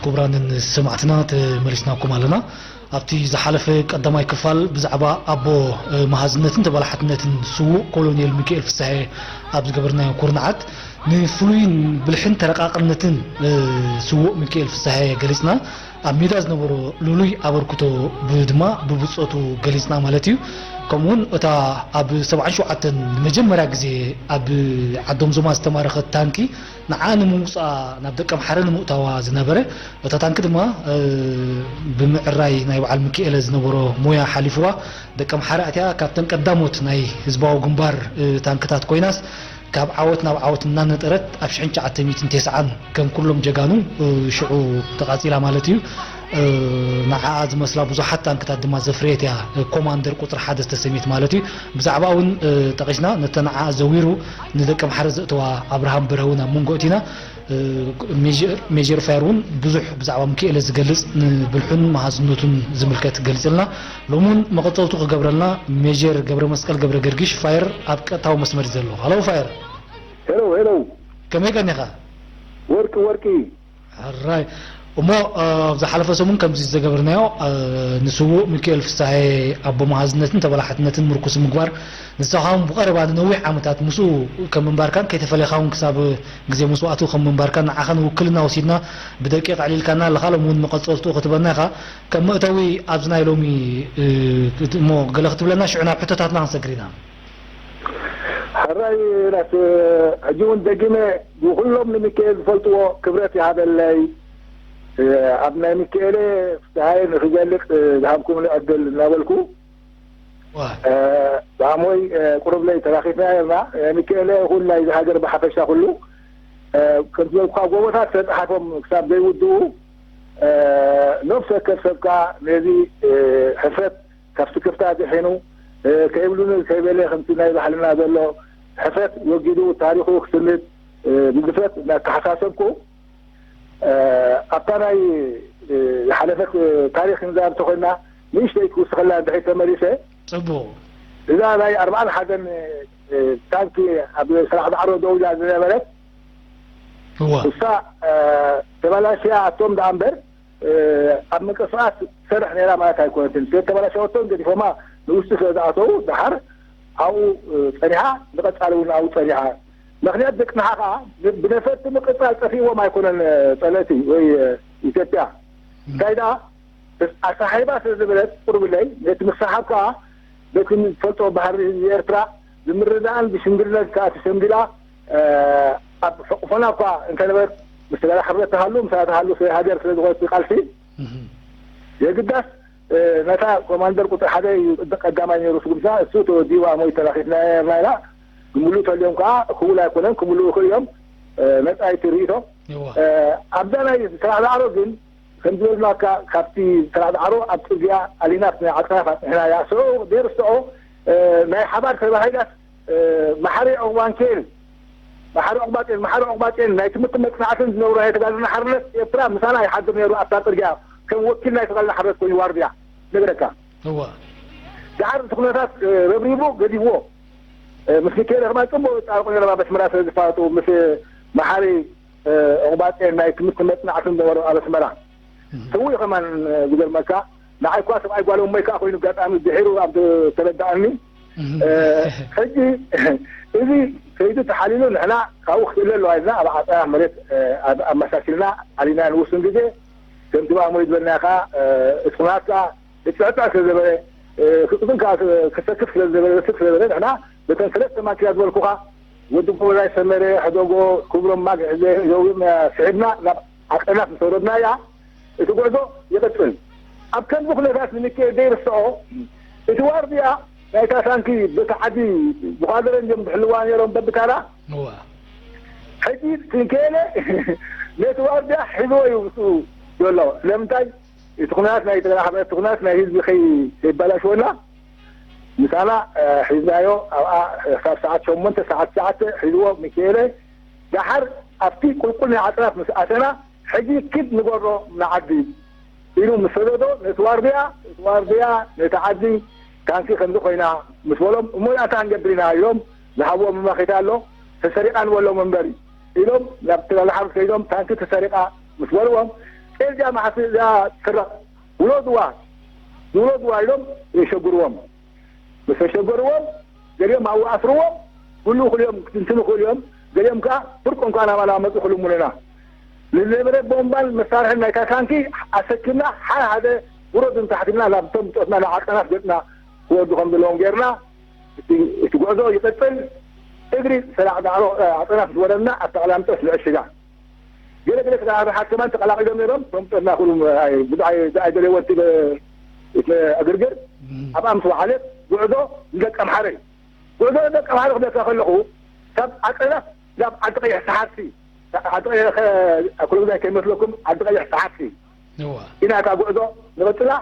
ክቡራንን ሰማዕትና፣ ተመሊስናኩም ኣለና። ኣብቲ ዝሓለፈ ቀዳማይ ክፋል ብዛዕባ ኣቦ፣ እ፣ መሃዝነትን ተበላሓትነትን ስዉእ ኮሎኔል ሚካኤል ፍስሐ ኣብ ዝገበርናዮ ኩርናዓት፣ ንፍሉይን ብልሕን ተረቃቕነትን፣ እ፣ ስዉእ ሚካኤል ፍስሐ ገሊጽና። ኣብ ሜዳ ዝነበሮ ልሉይ ኣበርክቶ ብ-፣ ድማ ብብጾቱ ገሊጽና ማለት እዩ። ከምኡውን እታ ኣብ ሰብዓን ሸውዓተን ንመጀመርያ ግዜ ኣብ ዓዶም ዞማ ዝተማረኸት ታንኪ ንዓ ንምውጻኣ ናብ ደቀምሓረ ንምእታዋ ዝነበረ፣ እታ ታንኪ ድማ፣ እ፣ ብምዕራይ ናይ በዓል ሚኪኤለ ዝነበሮ ሞያ ሓሊፍዋ ደቀምሓረ ኣትያ። ካብተን ቀዳሞት ናይ ህዝባዊ ግንባር፣ እ፣ ታንክታት ኮይናስ፣ ካብ ዓወት ናብ ዓወት እናነጠረት ኣብ ሽሕን ትሽዓተ ሚእትን ተስዓን ከም ኩሎም ጀጋኑ፣ እ፣ ሽዑ ተቓጺላ ማለት እዩ። እ፣ ንዓኣ ዝመስላ ብዙሓት ታንክታት ድማ ዘፍረየት እያ፣ እ፣ ኮማንደር ቁጽሪ ሓደ ዝተሰምየት ማለት እዩ። ብዛዕባ እውን፣ እ፣ ጠቒስና፣ ነተ ንዓኣ ዘዊሩ ንደቀምሓረ ዘእተዋ ኣብርሃም በርሀ እውን ኣብ መንጎ እቲና። እ፣ ሜጀር፣ ሜጀር ፋየር እውን ብዙሕ ብዛዕባ ሚኪኤለ ዝገልጽ፣ ንብልሑን መሃዝነቱን ዝምልከት ገሊጽልና። ሎሚ እውን መቐጸልቱ ክገብረልና ሜጀር ገብረ መስቀል ገብረ ገርጊሽ ፋየር ኣብ ቀጥታዊ መስመር እዩ ዘሎ። ሃሎ ፋየር። ሄሎ፣ ሄሎ። ከመይ ቀኒኻ? ወርቂ፣ ወርቂ። ሕራይ። እሞ፣ እ፣ ኣብ ዝሓለፈ ሰሙን ከምዚ ዝገበርናዮ፣ እ፣ ንስዉእ ሚካኤል ፍስሐ ኣቦ መሃዝነትን ተበላሓትነትን ምርኩስ ምግባር፣ ንስኻ እውን ብቐረባ ንነዊሕ ዓመታት ምስኡ ከም ምንባርካን ከይተፈለኻ እውን ክሳብ ግዜ መስዋእቱ ከም ምንባርካን ንዓኻን ውክልና ወሲድና ብደቂቕ ኣዕሊልካና ኣለኻ። ሎሚ እውን መቐጸልትኡ ክትበና ኢኻ። ከም መእተዊ ኣብዚ ናይ ሎሚ፣ እ፣ ክት-፣ እሞ ገለ ክትብለና ሽዑ ናብ ሕቶታትና ክንሰግር ኢና። ሕራይ ናት፣ ሕጂ እውን ደጊመ ብኩሎም ንሚካኤል ዝፈልጥዎ ክብረት ይሃበለይ። ኣብ ናይ ሚካኤለ ፍትሃይ ንክገልጽ ዝሃብኩምኒ ዕድል እናበልኩ፣ ዋ። ብኣሞይ ቁሩብለይ ተራኺብና ነርና። ሚካኤለ ይኹን ናይዚ ሃገር ብሓፈሻ ኩሉ፣ ከምቲ ዝበልኩኻ ጎቦታት ተጻሓፎም ክሳብ ዘይውድኡ፣ ነፍሲ ወከፍ ሰብ ከኣ ነዚ ሕፍረት ካብ ስክፍታ ድሒኑ፣ እ፣ ከይብሉኒ ከይበለ ከምቲ ናይ ባህልና ዘሎ ሕፍረት ወጊዱ ታሪኹ ክስንድ፣ እ፣ ብድፍረት እናተሓሳሰብኩ፣ እ፣ ኣብታ ናይ፣ እ፣ ዝሓለፈት፣ እ፣ ታሪኽ ክንዛረብ ተኾይና ንእሽተይ ክውስኸላ እንድሕር ተመሊሰ። ጽቡቕ። እዛ ናይ ኣርብዓን ሓደን፣ እ፣ ታንኪ ኣብ ስራሕ ዳዕሮ ደው ኢላ ዝነበረት እዋ። እሳ፣ እ፣ ተበላሽያ ኣቶም ደኣ እምበር፣ እ፣ ኣብ ምንቅስቃስ ትሰርሕ ነይራ ማለት ኣይኮነትን። ስለ ተበላሸወቶም ገዲፎማ ንውሽጢ ስለ ዝኣተዉ፣ ደሓር ኣብኡ፣ እ፣ ጸኒሓ፣ ንቐጻሊ እውን ኣብኡ ጸኒሓ። ምኽንያት ዘጽንሓ ከኣ፣ ብ-፣ ብነፈርቲ ምቅጻል ጠፊእዎም ኣይኮነን፣ እ፣ ጸለእቲ ወይ፣ እ፣ ኢትዮጵያ። እንታይ ደኣ፣ ኣሳሒባ ስለ ዝበለት፣ ቁርብለይ፣ ነቲ ምስሓብ ከኣ፣ በቲ ንፈልጦ ባህሪ ህዝቢ ኤርትራ ብምርዳእን ብሽምግልናን ከኣ ተሸምጊላ፣ እ፣ ኣብ ሕቑፎና እኳ እንተነበረት፣ ምስ ተጋዳላይ ሓርነት ተሃሉ፣ ምሳና ተሃሉ፣ ስለ ሃገር ስለ ዝኾነት ቃልሲ፣ እህ። የግዳስ፣ እ፣ ነታ ኮማንደር ቁጽሪ ሓደ እዩ ቀዳማይ ነይሩ ስጉምትና፣ እሱ ተወዲቡ ኣሞይ ተራኺብና ነርና ኢና። ብምሉእ ተልዮም ከኣ ክቡል ኣይኮነን፣ ክምልኡ ይኽእሉ እዮም። እ፣ መጻኢቲ ርእይቶ። እዋ። እ፣ ኣብዛ ናይ ስራሕ ዳዕሮ ግን፣ ከም ዝበልናካ፣ ካብቲ ስራሕ ዳዕሮ ኣብ ጽርግያ ኣሊና፣ ናይ ዓጽናፍ ኣጽኒሕናያ። ስዑ ዘይርስዖ፣ እ፣ ናይ ሓባር ተባሂላስ፣ እ፣ መሓሪ ዑቕባንኬን፣ መሓሪ ዑቕባጤን፣ መሓሪ ዑቕባጤን ናይ ትምህርቲ መጽናዕትን ዝነብሩ ናይ ተጋድሎና ሓርነት ኤርትራ ምሳና ይሓድር ነይሩ ኣብታ ጽርግያ፣ ከም ወኪል ናይ ተጋድሎና ሓርነት ኮይኑ ዋርድያ። ነገረካ። እዋ። ደሓር እቲ ኩነታት፣ እ፣ ረብሪቡ ገዲፍዎ። እ፣ ምስ ሚካኤል ከማን ጽቡቕ ይጻረቑ ነይሮም ኣብ ኣስመራ ስለ ዝፋለጡ፣ ምስ መሓሪ፣ እ፣ ዑቕባጤን ናይ ትምህርቲ መጽናዕትን ዝነበሩ ኣብ ኣስመራ። እህ። ስዉእ እዩ ከማን፣ እ፣ ዝገርመካ። ንዓይ እኳ ሰብኣይ ጓል እሞይ ከኣ ኮይኑ ኣጋጣሚ ድሒሩ ኣብ ተረዳኣኒ። እህ። እ፣ ሕጂ እዚ ከይዱ ተሓሊሉ ንሕና ካብኡ ክትእለ ኣለዋ ኢልና ኣብ ዓጸና መሬት፣ እ፣ ኣብ-፣ ኣመሳሲልና ኣሊና ንውስን ግዜ። ከምቲ ብኣሞይ ዝበልናዮ ከኣ፣ እ፣ እቲ ኩነታት ከኣ ይጽዕጻዕ ስለ ዝበለ፣ እ፣ ክቕጽል ከኣ ክሰክፍ ስለ ዝበለ፣ ዘስክፍ ስለ ዝበለ፣ ንሕና በተን ሰለስተ ማኪና ዝበልኩኻ፣ ወዲ ጎበዛይ ሰመረ፣ ሕደጎ፣ ክብሮም ማግ፣ ሕዘ፣ ዘውግም፣ እ፣ ስሒብና ናብ ዓቀናፍ ምስ ወረድናያ፣ እቲ ጉዕዞ ይቕጽል። ኣብ ከምዚ ኩነታት ንሚካኤል ዘይርስዖ፣ እቲ ዋርድያ ናይታ ታንኪ በቲ ዓዲ ብዃደረን እዮም ዝሕልዋ ነይሮም በብታራ። እዋ። ሕጂ ሚካኤለ ነቲ ዋርድያ ሒዝዎ እዩ ምስኡ ዘሎ። ስለምንታይ? እቲ ኩነታት ናይ ትግራይ ሓበ-፣ እቲ ኩነታት ናይ ህዝቢ ከይ-፣ ከይበላሽወና ምሳና፣ እ፣ ሒዝናዮ ኣብኣ ክሳብ ሰዓት ሸሞንተ፣ ሰዓት ትሽዓተ ሒዝዎ ሚካኤለ። ደሓር ኣብቲ ቁልቁል ናይ ዓጽናፍ ምስ ኣተና፣ ሕጂ ኪድ ንገሮ ንዓዲ ኢሉ ምስ ሰደዶ፣ ነቲ ዋርድያ፣ እቲ ዋርድያ ነቲ ዓዲ ታንኪ ከምዚ ኮይና ምስ በሎም፣ እሞ ኣታ ክንገብር ኢና ኢሎም ዝሃብዎ መመኺታ ኣሎ። ተሰሪቓ ንበሎም እምበሪ ኢሎም ናብ ትግራይ ሓርነት ከይዶም፣ ታንኪ ተሰሪቓ ምስ በልዎም፣ እዚኣ መሓሲ እዚኣ ትስረቕ ውለድዋ ዝውለድዋ ኢሎም የሸግርዎም። ምስ ኣሸገርዎም ገሊኦም ኣብኡ ኣስርዎም። ኩሉ ክልኦም ክትንትኑ ክእሉ እዮም። ገሊኦም ከዓ ፍርቆም ከዓ ናባና መፁ ክልምኑና። ንዝነበረ ቦምባን መሳርሕን ናይታ ታንኪ ኣሰኪምና ሓደ ሓደ ውረዱ ንታሕቲ ኢልና ናብቶም ብጦትና ናብ ዓቀናት ገፅና ክወርዱ ከም ዘለዎም ገይርና እቲ እቲ ጉዕዞ ይቐፅል። እግሪ ሰላዕ ዳዕሮ ዓቀናት ዝወረድና ኣብ ተቐላምጠስ ንዕሽጋ። ገለ ገለ ተጋሩ ሓክማን ተቐላቒሎም ነይሮም። እቶም ጠና ኩሉ ብዙሕ ኣይደለይዎ እቲ ዕግርግር ኣብኣ ምስ ወዓለት ጉዕዞ ንደቀምሓረ እዩ። ጉዕዞ ንደቀምሓረ ክብለካ ከለኹ ካብ ዓቀናት ናብ ዓዲ ቀይሕ ሰሓትሲ ዓዲ ቀይሕ ኩሉ ግዜ ከይመስለኩም ዓዲ ቀይሕ ሰሓትሲ ኢና እታ ጉዕዞ ንቐፅላ።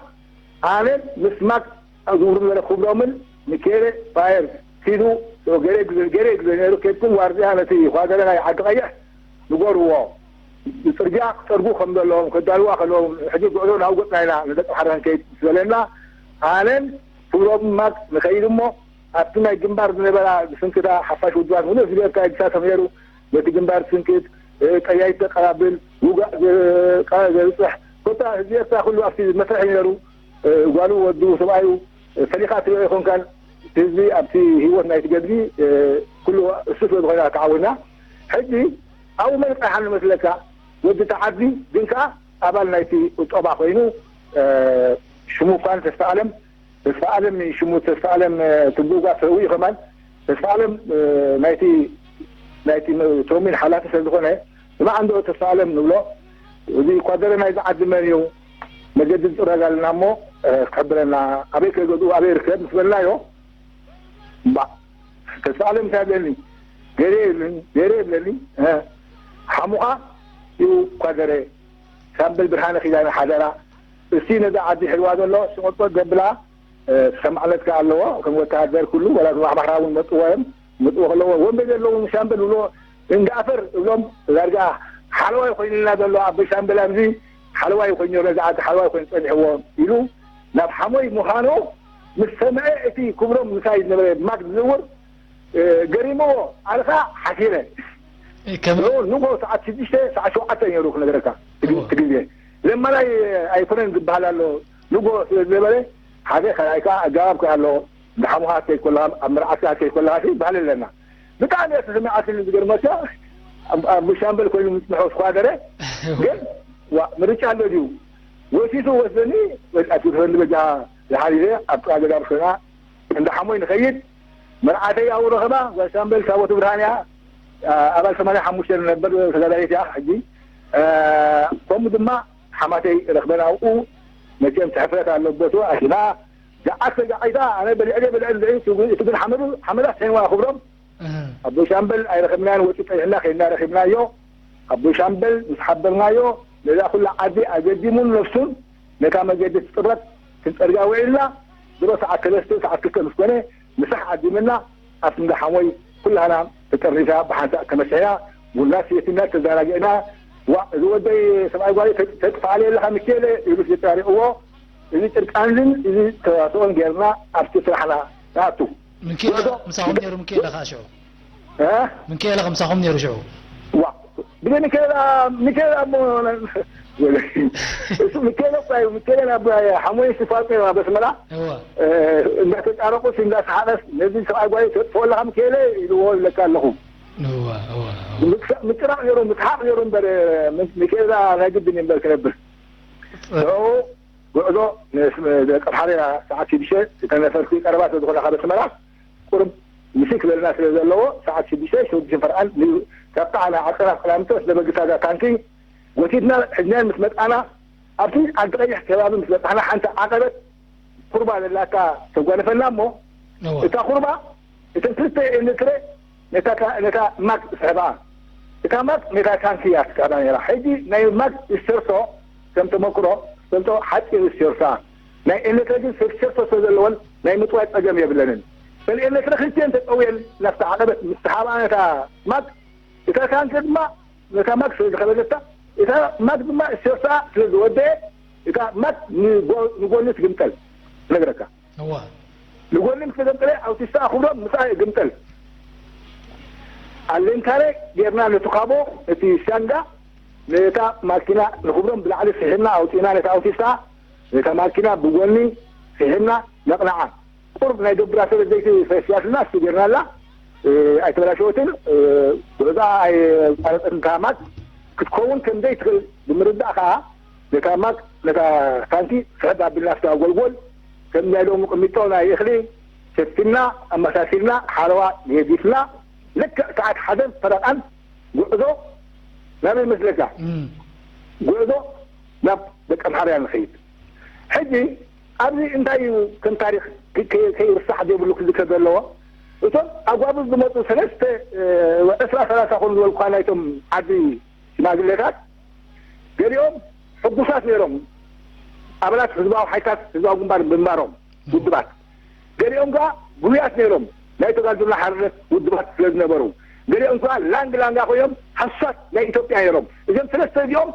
ኣነ ምስ ማክ ኣብ ዝውርድ ዝበለ ክብሮምን ንኬሬ ፋየር ሲዱ ገሬ ግዜ ነይሩ። ኬድኩም ዋርድያ ነቲ ኳደረ ናይ ዓዲ ቀይሕ ንገርዎ። ጽርግያ ክጸርጉ ከም ዘለዎም ከዳልዋ ከለዎም ሕጂ ጉዕዞ ናብ ገጽና ኢና ንደቂ ሓራ ንከይድ ዝበለና ኣነን ክብሮምን ማክ ንኸይድ እሞ ኣብቲ ናይ ግንባር ዝነበራ ብስንክታ ሓፋሽ ውድባት ምሉእ ህዝቢ ኤርትራ ይሳተፍ ነይሩ። ነቲ ግንባር ስንክት ጠያይት ዘቀባብል ውጋእ ዘብፅሕ ኮታ ህዝቢ ኤርትራ ኩሉ ኣብቲ መስርሕ እዩ ነይሩ። ጓሉ ወዱ ሰብኣዩ ፈሊኻ ትሪኦ ኣይኮንካን። ህዝቢ ኣብቲ ህይወት ናይቲ ገድሊ ኩሉ እሱ ስለ ዝኾነ ተዓዊና። ሕጂ ኣብኡ መን ይፀንሓኒ መስለካ? ወዲ ተዓዲ ግን ከዓ ኣባል ናይቲ ቁጠባ ኮይኑ ሽሙ እኳ ተስፋ ኣለም ተስፋ ኣለም ሽሙ ተስፋ ኣለም ትብጓ ሰብኡ እዩ ከማን ተስፋ ኣለም ናይቲ ናይቲ ቶሚን ሓላፊ ስለ ዝኾነ ንማዓንዶ ተስፋ ኣለም ንብሎ። እዚ ኳደረ ናይዚ ዓዲ መን እዩ? መገዲ ዝፅረግ ኣለና እሞ ክሕብረና ኣበይ ከገዝኡ ኣበይ ይርከብ ምስ በልናዮ እምባ ተስፋ ኣለም እንታይ ይብለኒ? ገሬ ይብለኒ ገሬ ይብለኒ ሓሙኻ እዩ ኳደረ ሻምበል ብርሃነ ኪዳነ ሓደራ እስቲ ነዛ ዓዲ ሕልዋ ዘሎ ሽቆጥቆጥ ዘብላ ተሰማዕነት ከኣ ኣለዎ ከም ወተሃደር ኩሉ ወላ ማሕባራ እውን መጥዎ እዮም መጥዎ ከለዎ ወንበዴ ኣለዎ ሻምበል ብሎ እንዳ ኣፈር እብሎም ዳርጋ ሓለዋይ ኮይኑልና ዘሎ ኣቦይ ሻምበል ኣብዚ ሓለዋይ ኮይኑ ነዛ ዓዲ ሓለዋይ ኮይኑ ጸኒሕዎ ኢሉ ናብ ሓሞይ ምዃኑ ምስ ሰምዐ እቲ ክብሮም ምሳይ ዝነበረ ማግ ዝዝውር ገሪምዎ ኣነ ከኣ ሓሲረ ንጎ ሰዓት ሽዱሽተ ሰዓት ሸውዓተ ነይሩ ክነግረካ እቲ ግዜ ለማናይ ኣይኮነን ዝበሃል ኣሎ ንጎ ስለ ዝነበረ ሓደ ካልኣይ ከኣ ኣጋባብ ከኣ ኣሎ ንሓሙኻ ከይድ ከለኻ ኣብ መርዓትካ ከይድ ከለኻ ይበሃል ኣለና ብጣዕሚ እየ ተሰሚዓትኒ ዝገርመካ ኣብ ሻምበል ኮይኑ ምጽንሖ ስኳደረ ግን ዋ ምርጫ ኣሎ ድዩ ወሲሱ ወስደኒ ወልኣት ክፈኒ በጃ ዝሓሪረ ኣብ ጥቃ ገዳም ሸና እንዳ ሓሞይ ንኸይድ መርዓተይ ኣብኡ ረኸባ ጓል ሻምበል ታቦት ብርሃን እያ ኣባል ሰማንያ ሓሙሽተ ነበር ተጋዳሊት እያ ሕጂ ከምኡ ድማ ሓማተይ ረኽበን ኣብኡ መቸም ትሕፍረት ኣለቦቱ ኣሽና ገዓት ተጋዒታ ኣነ በሊዕለ በልዐ ዝዒ እቲ ግን ሓመዱ ሓመዳ ስሒንዋ ክብሮም ኣቦ ሻምበል ኣይረኸብናን ወፂ ፀኒሕና ከይድና ረኺብናዮ ኣቦ ሻምበል ምስ ሓበርናዮ ነዛ ኩላ ዓዲ ኣገዲሙን ነፍሱን ነታ መገዲ ትፅረት ክንፀርጋ ውዒልና ድሮ ሰዓት ሰለስተ ሰዓት ክልተ ምስ ኮነ ምሳሕ ዓዲምና ኣብቲ እንዳ ሓሞይ ኩላህና ተጠርኒፍና ብሓንሳእ ተመሲሕና ቡና ሰቲና ተዘናጊዕና ዋእ እዚ ወደይ ሰብኣይ ጓለይ ተጥፍኣለይ ኣለኻ ሚኪኤለ ኢሉ ተጣሪቕዎ እዚ ጭርቃንን እዚ ተዋስኦን ጌርና ኣብቲ ስራሕና ንኣቱ። ምንኬለ ምሳኹም ነይሩ ምንኬለ ከዓ ሽዑ እ? ምንኬለ ከምሳኹም ነይሩ ሽዑ ዋ ብደ ሚካኤል ሚካኤል ኣሞ እሱ ሚካኤል እኮ እዩ ሚካኤል ናብ ሓሞይ ሲፋጥ ነይሩ ኣብ ኣስመራ እወ እንዳተጫረቁ እንዳሰሓቀስ ነዚ ሰብኣይ ጓይ ተጥፎ ኣለካ ሚካኤለ ኢልዎ ይብለካ ኣለኹ እወ እወ እወ ምጭራቅ ነይሩ ምስሓቅ ነይሩ እምበር ሚካኤል ናይ ግድን እዩ እምበር ክነብር ሽዑ ጉዕዞ ንደቂ ኣምሓራ ኢና ሰዓት ሽዱሽተ እተን ነፈርቲ ቀረባ ስለ ዝኾና ካብ ኣስመራ ቁሩብ ምሽክ ዝበለና ስለ ዘለዎ ሰዓት ሽዱሽተ ሽዱሽተ ፈርቓን ካብታ ዓና ዓቀና ክላምቶ ስለ በግታ እዛ ታንኪ ጎቲትና ሕዝናን ምስ መጻና ኣብቲ ዓዲ ቀይሕ ከባቢ ምስ በጻሕና ሓንቲ ዓቐበት ኩርባ ዘላታ ተጓነፈና እሞ እታ ኩርባ እተን ክልተ ኤሌክትረ ነታ ማክ ዝስሕባ እታ ማክ ነታ ታንኪ እያ ትስሕባ ነይራ። ሕጂ ናይ ማክ ዝሰርሶ ከም ተመክሮ ፈልጦ ሓፂር ዝሰርሳ ናይ ኤሌክትረ ግን ሰርሶ ስለ ዘለወን ናይ ምጥዋይ ፀገም የብለንን። እተን ኤሌክትረ ክልቲአን ተጠውየን ናብታ ዓቐበት ምስ ሰሓባ ነታ ማክ እታ ታንኪ ድማ ነታ ማክ ስለ ዝኸበደታ እታ ማክ ድማ ሰርሳ ስለ ዝወደአ እታ ማክ ንጎኒ ትግምጠል ትነግረካ። እዋ ንጎኒ ምስ ተገምጠለ ኣውቲስታ ኣኽብሮም ምስኣ ይግምጠል። ኣሌንታረ ጌርና ነቲ ካቦ ነቲ ሻንጋ ነታ ማኪና ንኽብሮም ብላዕሊ ስሒብና ኣውፂእና ነታ ኣውቲስታ፣ ነታ ማኪና ብጎኒ ስሒብና ነቕነዓ። ቁሩብ ናይ ዶብራ ሰበ ዘይቲ ፈሲያትና እስቲ ጌርናላ። ኣይተበላሸወትን። ጉዕዛ ኣይቋረፀትን። እታ ማክ ክትከውን ከም ዘይትኽእል ብምርዳእ ከዓ ነታ ማክ ነታ ታንኪ ስሕብ ኣቢልና ኣብታ ጎልጎል ከም ናይ ሎሚ ቅሚጦ ናይ እኽሊ ሸፊንና ኣመሳሲልና ሓለዋ የዲፍና። ልክዕ ሰዓት ሓደን ፈረቓን ጉዕዞ ናበይ መስለካ? ጉዕዞ ናብ ደቀምሓርያ ንኸይድ። ሕጂ ኣብዚ እንታይ እዩ ከም ታሪኽ ከይርሳዕ ዘይብሉ ክዝከር ዘለዎ? እቶም ኣጓብዝ ዝመፁ ሰለስተ ዕስራ ሰላሳ ኮኑ ዝበልኳ ናይቶም ዓዲ ሽማግሌታት ገሊኦም ሕጉሳት ነይሮም። ኣባላት ህዝባዊ ሓይታት ህዝባዊ ግንባር ብምንባሮም ውድባት፣ ገሊኦም ከዓ ጉሉያት ነይሮም ናይ ተጋድሎና ሓርነት ውድባት ስለ ዝነበሩ፣ ገሊኦም ከዓ ላንግ ላንጋ ኮይኖም ሓሱሳት ናይ ኢትዮጵያ ነይሮም። እዞም ሰለስተ እዚኦም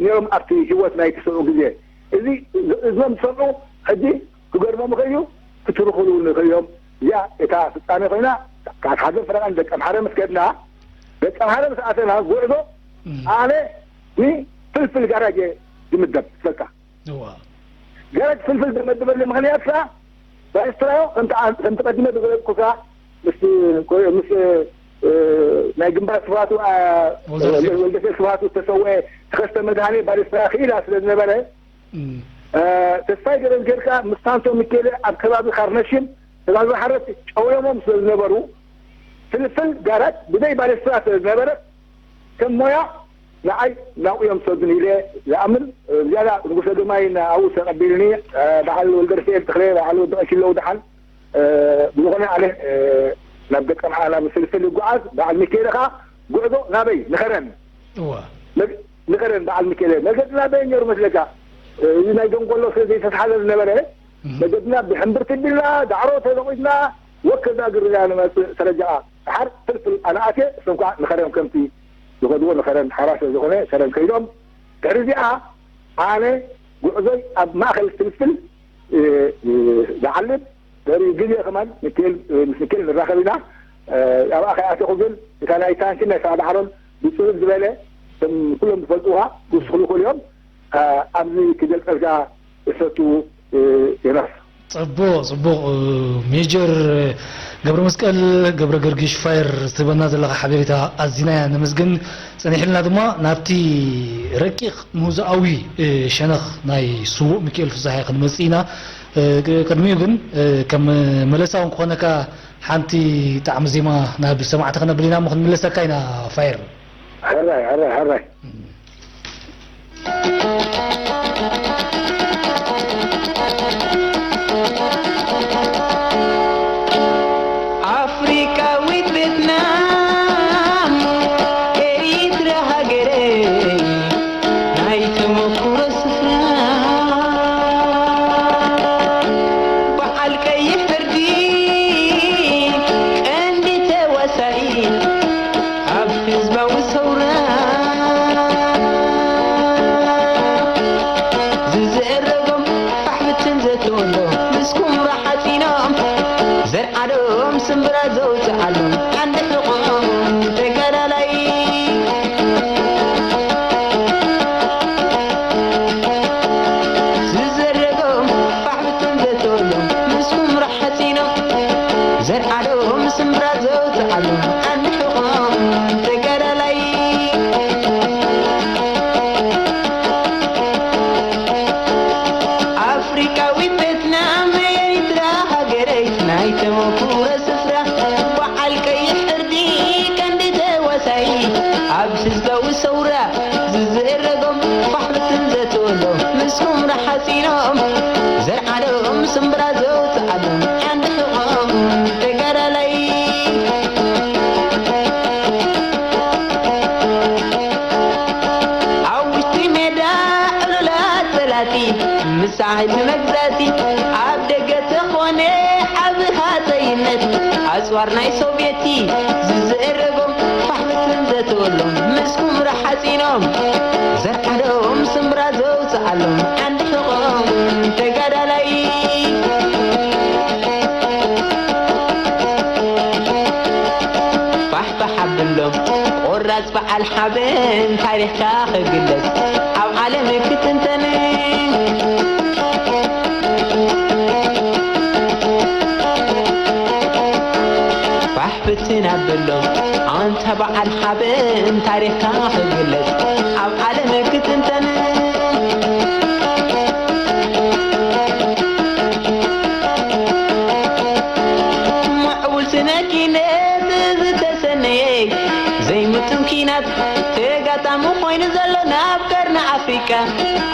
ነይሮም ኣብቲ ህይወት ናይ ትሰምዑ ግዜ። እዚ እዞም ዝሰምዑ ሕጂ ክገርሞም ይኽእል እዩ፣ ክትርኽሉ ይኽእል እዮም። እዚኣ እታ ፍጻሜ ኮይና፣ ካብ ሓዘን ፈረቓን ደቀምሓረ ምስ ከድና፣ ደቀምሓረ ምስ ኣተና ጉዕዞ ኣነ ንፍልፍል ጋራጅ እየ ዝምደብ። በቃ ገረድ ፍልፍል ዝመድበሉ ምኽንያት ከዓ ባሪስትራዮ ከምቲ ቀዲመ ዝገለፅኩካ ምስ ናይ ግንባር ስብሃቱ ወልደሰብ ስብሃቱ ዝተሰወአ ተኸስተ መድሃኔ ባሪስትራ ክኢላ ስለ ዝነበረ ተስፋይ ገረዝጌር ከዓ ምስ ታንቶ ሚኬለ ኣብ ከባቢ ካርነሽም ተጋድሎ ሓረት ጨውዮሞም ስለ ዝነበሩ ፍልፍል ጋራጅ ብዘይ ባሪስትራ ስለ ዝነበረት ከም ሞያ ንዓይ ናብኡ እዮም ዝሰዱኒ ኢለ ዝኣምን። ዝያዳ ንጉሰ ግርማይ ኣብኡ ተቐቢልኒ። በዓል ወልደርፍኤል ተኽለ፣ በዓል ወዲ ቀሽለው ደሓን። ብዝኾነ ኣነ ናብ ደቀምሓ ናብ ፍልፍል ይጓዓዝ። በዓል ሚካኤል ኸዓ ጉዕዞ ናበይ ንኸረን እዋ ንኸረን በዓል ሚካኤል መገድና በይ ነሩ መስለካ። እዚ ናይ ደንጎሎ ስለ ዘይተተሓዘ ዝነበረ መገድና ብሕምብርቲ ቢልና ዳዕሮ ተዘቑትና ወከዛ ግርና ንመፅእ ተረጃኣ። ደሓር ፍልፍል ኣነ ኣትየ፣ እሶም ከዓ ንኸረን ከምቲ ዝኸድዎ ንኸረን ሓራ ስለ ዝኾነ ከረን ከይዶም። ድሕሪ እዚኣ ኣነ ጉዕዞይ ኣብ ማእኸል ፍልፍል ዝዓልብ። ድሕሪ ግዜ ከማን ምስ ሚካኤል ንራኸብ ኢና። ኣብኣ ከይኣተኹ ግን እታ ናይ ታንኪ ናይ ሰዓት ዓሮን ብፅብብ ዝበለ ከም ኩሎም ዝፈልጡዋ ክውስኹ ይኽእሉ እዮም። ኣብዚ ክገልፀልካ እሰቱ ዮናስ። ጽቡቕ፣ ጽቡቕ። ሜጀር ገብረ መስቀል ገብረ ገርጊሽ ፋየር፣ ዝትህበና ዘለኻ ሓበሬታ ኣዚና ኢና ነመስግን። ጸኒሕልና ድማ ናብቲ ረቂቕ ምህዞኣዊ ሸነኽ ናይ ስዉእ ሚካኤል ፍስሓየ ክንመጽእ ኢና። ቅድሚኡ ግን ከም መለሳ እውን ክኾነካ ሓንቲ ጣዕሚ ዜማ ናብ ሰማዕቲ ክነብል ኢና እሞ ክንምለሰካ ኢና ፋየር። ሕራይ፣ ሕራይ፣ ሕራይ። ኣፍሪቃዊት ቬትናም ኤሪትራ ሃገረይ ናይ ተመኩሮ ስፍራ በዓል ቀይሕ ሕርዲ ቀንዲ ተዋሳኢ ኣብ ህዝባዊ ሰውራ ዝዝእረጎም ፋሕብትን ዘተወሎ ምስ ኩምራ ሓፂኖም ዘርዓዶም ስምብራ ዘውፅዓሎም ዓንዲ ሕቖም ተጋዳላይ ዝዘረጎም ፋሕብትን ዘተወሎ ምስ ኩምራ ሓፂኖም ዘርዓዶም ስምብራ ዘውፅዓሎም ዓንዲ ሕቖም ተጋዳላይ ኣፍሪቃዊት ቤትና መሬትና ሃገረይ ናይ ተመኩሮ ስፍራ በዓል ቀይሕ ዕርዲ ቀንዲ ተዋሳኢ ኣብ ህዝባዊ ሰውራ ዝዝእረጎም ፋሕብትን ዘተወሎ ምስ ኩምራ ሓፂኖም ዘርዓዶም ስምብራ ዘውፅዓሎም ዓንዲ ሕቖም ተጋዳላይ ኣብ ውሽጢ ሜዳ ዕሉላት ጸላቲ ምሳሕ ንመግዛእቲ ኣብ ደገ ተኾነ ዓቢ ሃጸይነት ኣጽዋር ናይ ሶቭየቲ ዝዝእረጎም ፋሕብትን ዘተወሎም ምስ ኩምራ ሓጺኖም ዘርዓዶም ስምብራ ዘውፅዓሎም ዓንዲ ሕቖም ተጋዳላይ ፋሕፋሕ ኣብሎም ቆራ ኣጽ በዓል ሓበን ታሪኽካ ክግለጽ ኣብ ዓለም ክትንተን ፋሕ ብትን ኣበሎ ኣንታ በዓል ሓበን ታሪኽካ ክግለጽ ኣብ ዓለም ክትንተን ምዕቡል ስነ ኪነት ዝተሰነየ ዘይምጥን ኪናት ተጋጣሚ ኮይኑ ዘሎ ናብ ቀርኒ ኣፍሪቃ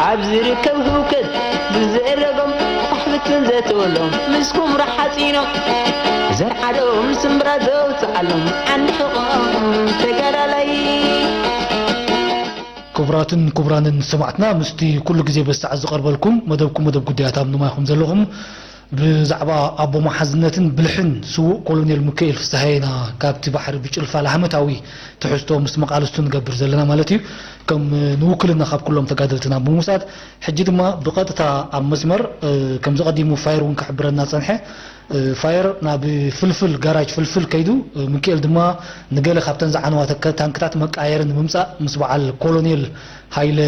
ኣብ ዝርከብ ህውከት ብዝእረጎም ፋሕብትን ዘተወሎም ምስኩም ረሓፂኖም ዘርዓዶም ስምብራ ዘውፅዓሎም ዓንዲ ሕቖም ተጋዳላይ ክቡራትን ክቡራንን ሰማዕትና ምስቲ ኩሉ ግዜ በዚ ሰዓት ዝቐርበልኩም መደብኩም መደብ ጉዳያት ኣብ ንማይኹም ዘለኹም ብዛዕባ ኣቦ መሓዝነትን ብልሕን ስዉእ ኮሎኔል ሚካኤል ፍስሃየና ካብቲ ባሕሪ ብጭልፋ ላህመታዊ ትሕዝቶ ምስቲ መቓልስቱ ንገብር ዘለና ማለት እዩ። ከም ንውክልና ካብ ኩሎም ተጋደልትና ብምውሳድ ሕጂ ድማ ብቐጥታ ኣብ መስመር ከምዚ ቀዲሙ ፋየር እውን ክሕብረና ጸንሐ ፋየር ናብ ፍልፍል ጋራጅ ፍልፍል ከይዱ ሚካኤል ድማ ንገለ ካብተን ዝዓነዋ ታንክታት መቃየሪ ንምምፃእ ምስ በዓል ኮሎኔል ሃይለ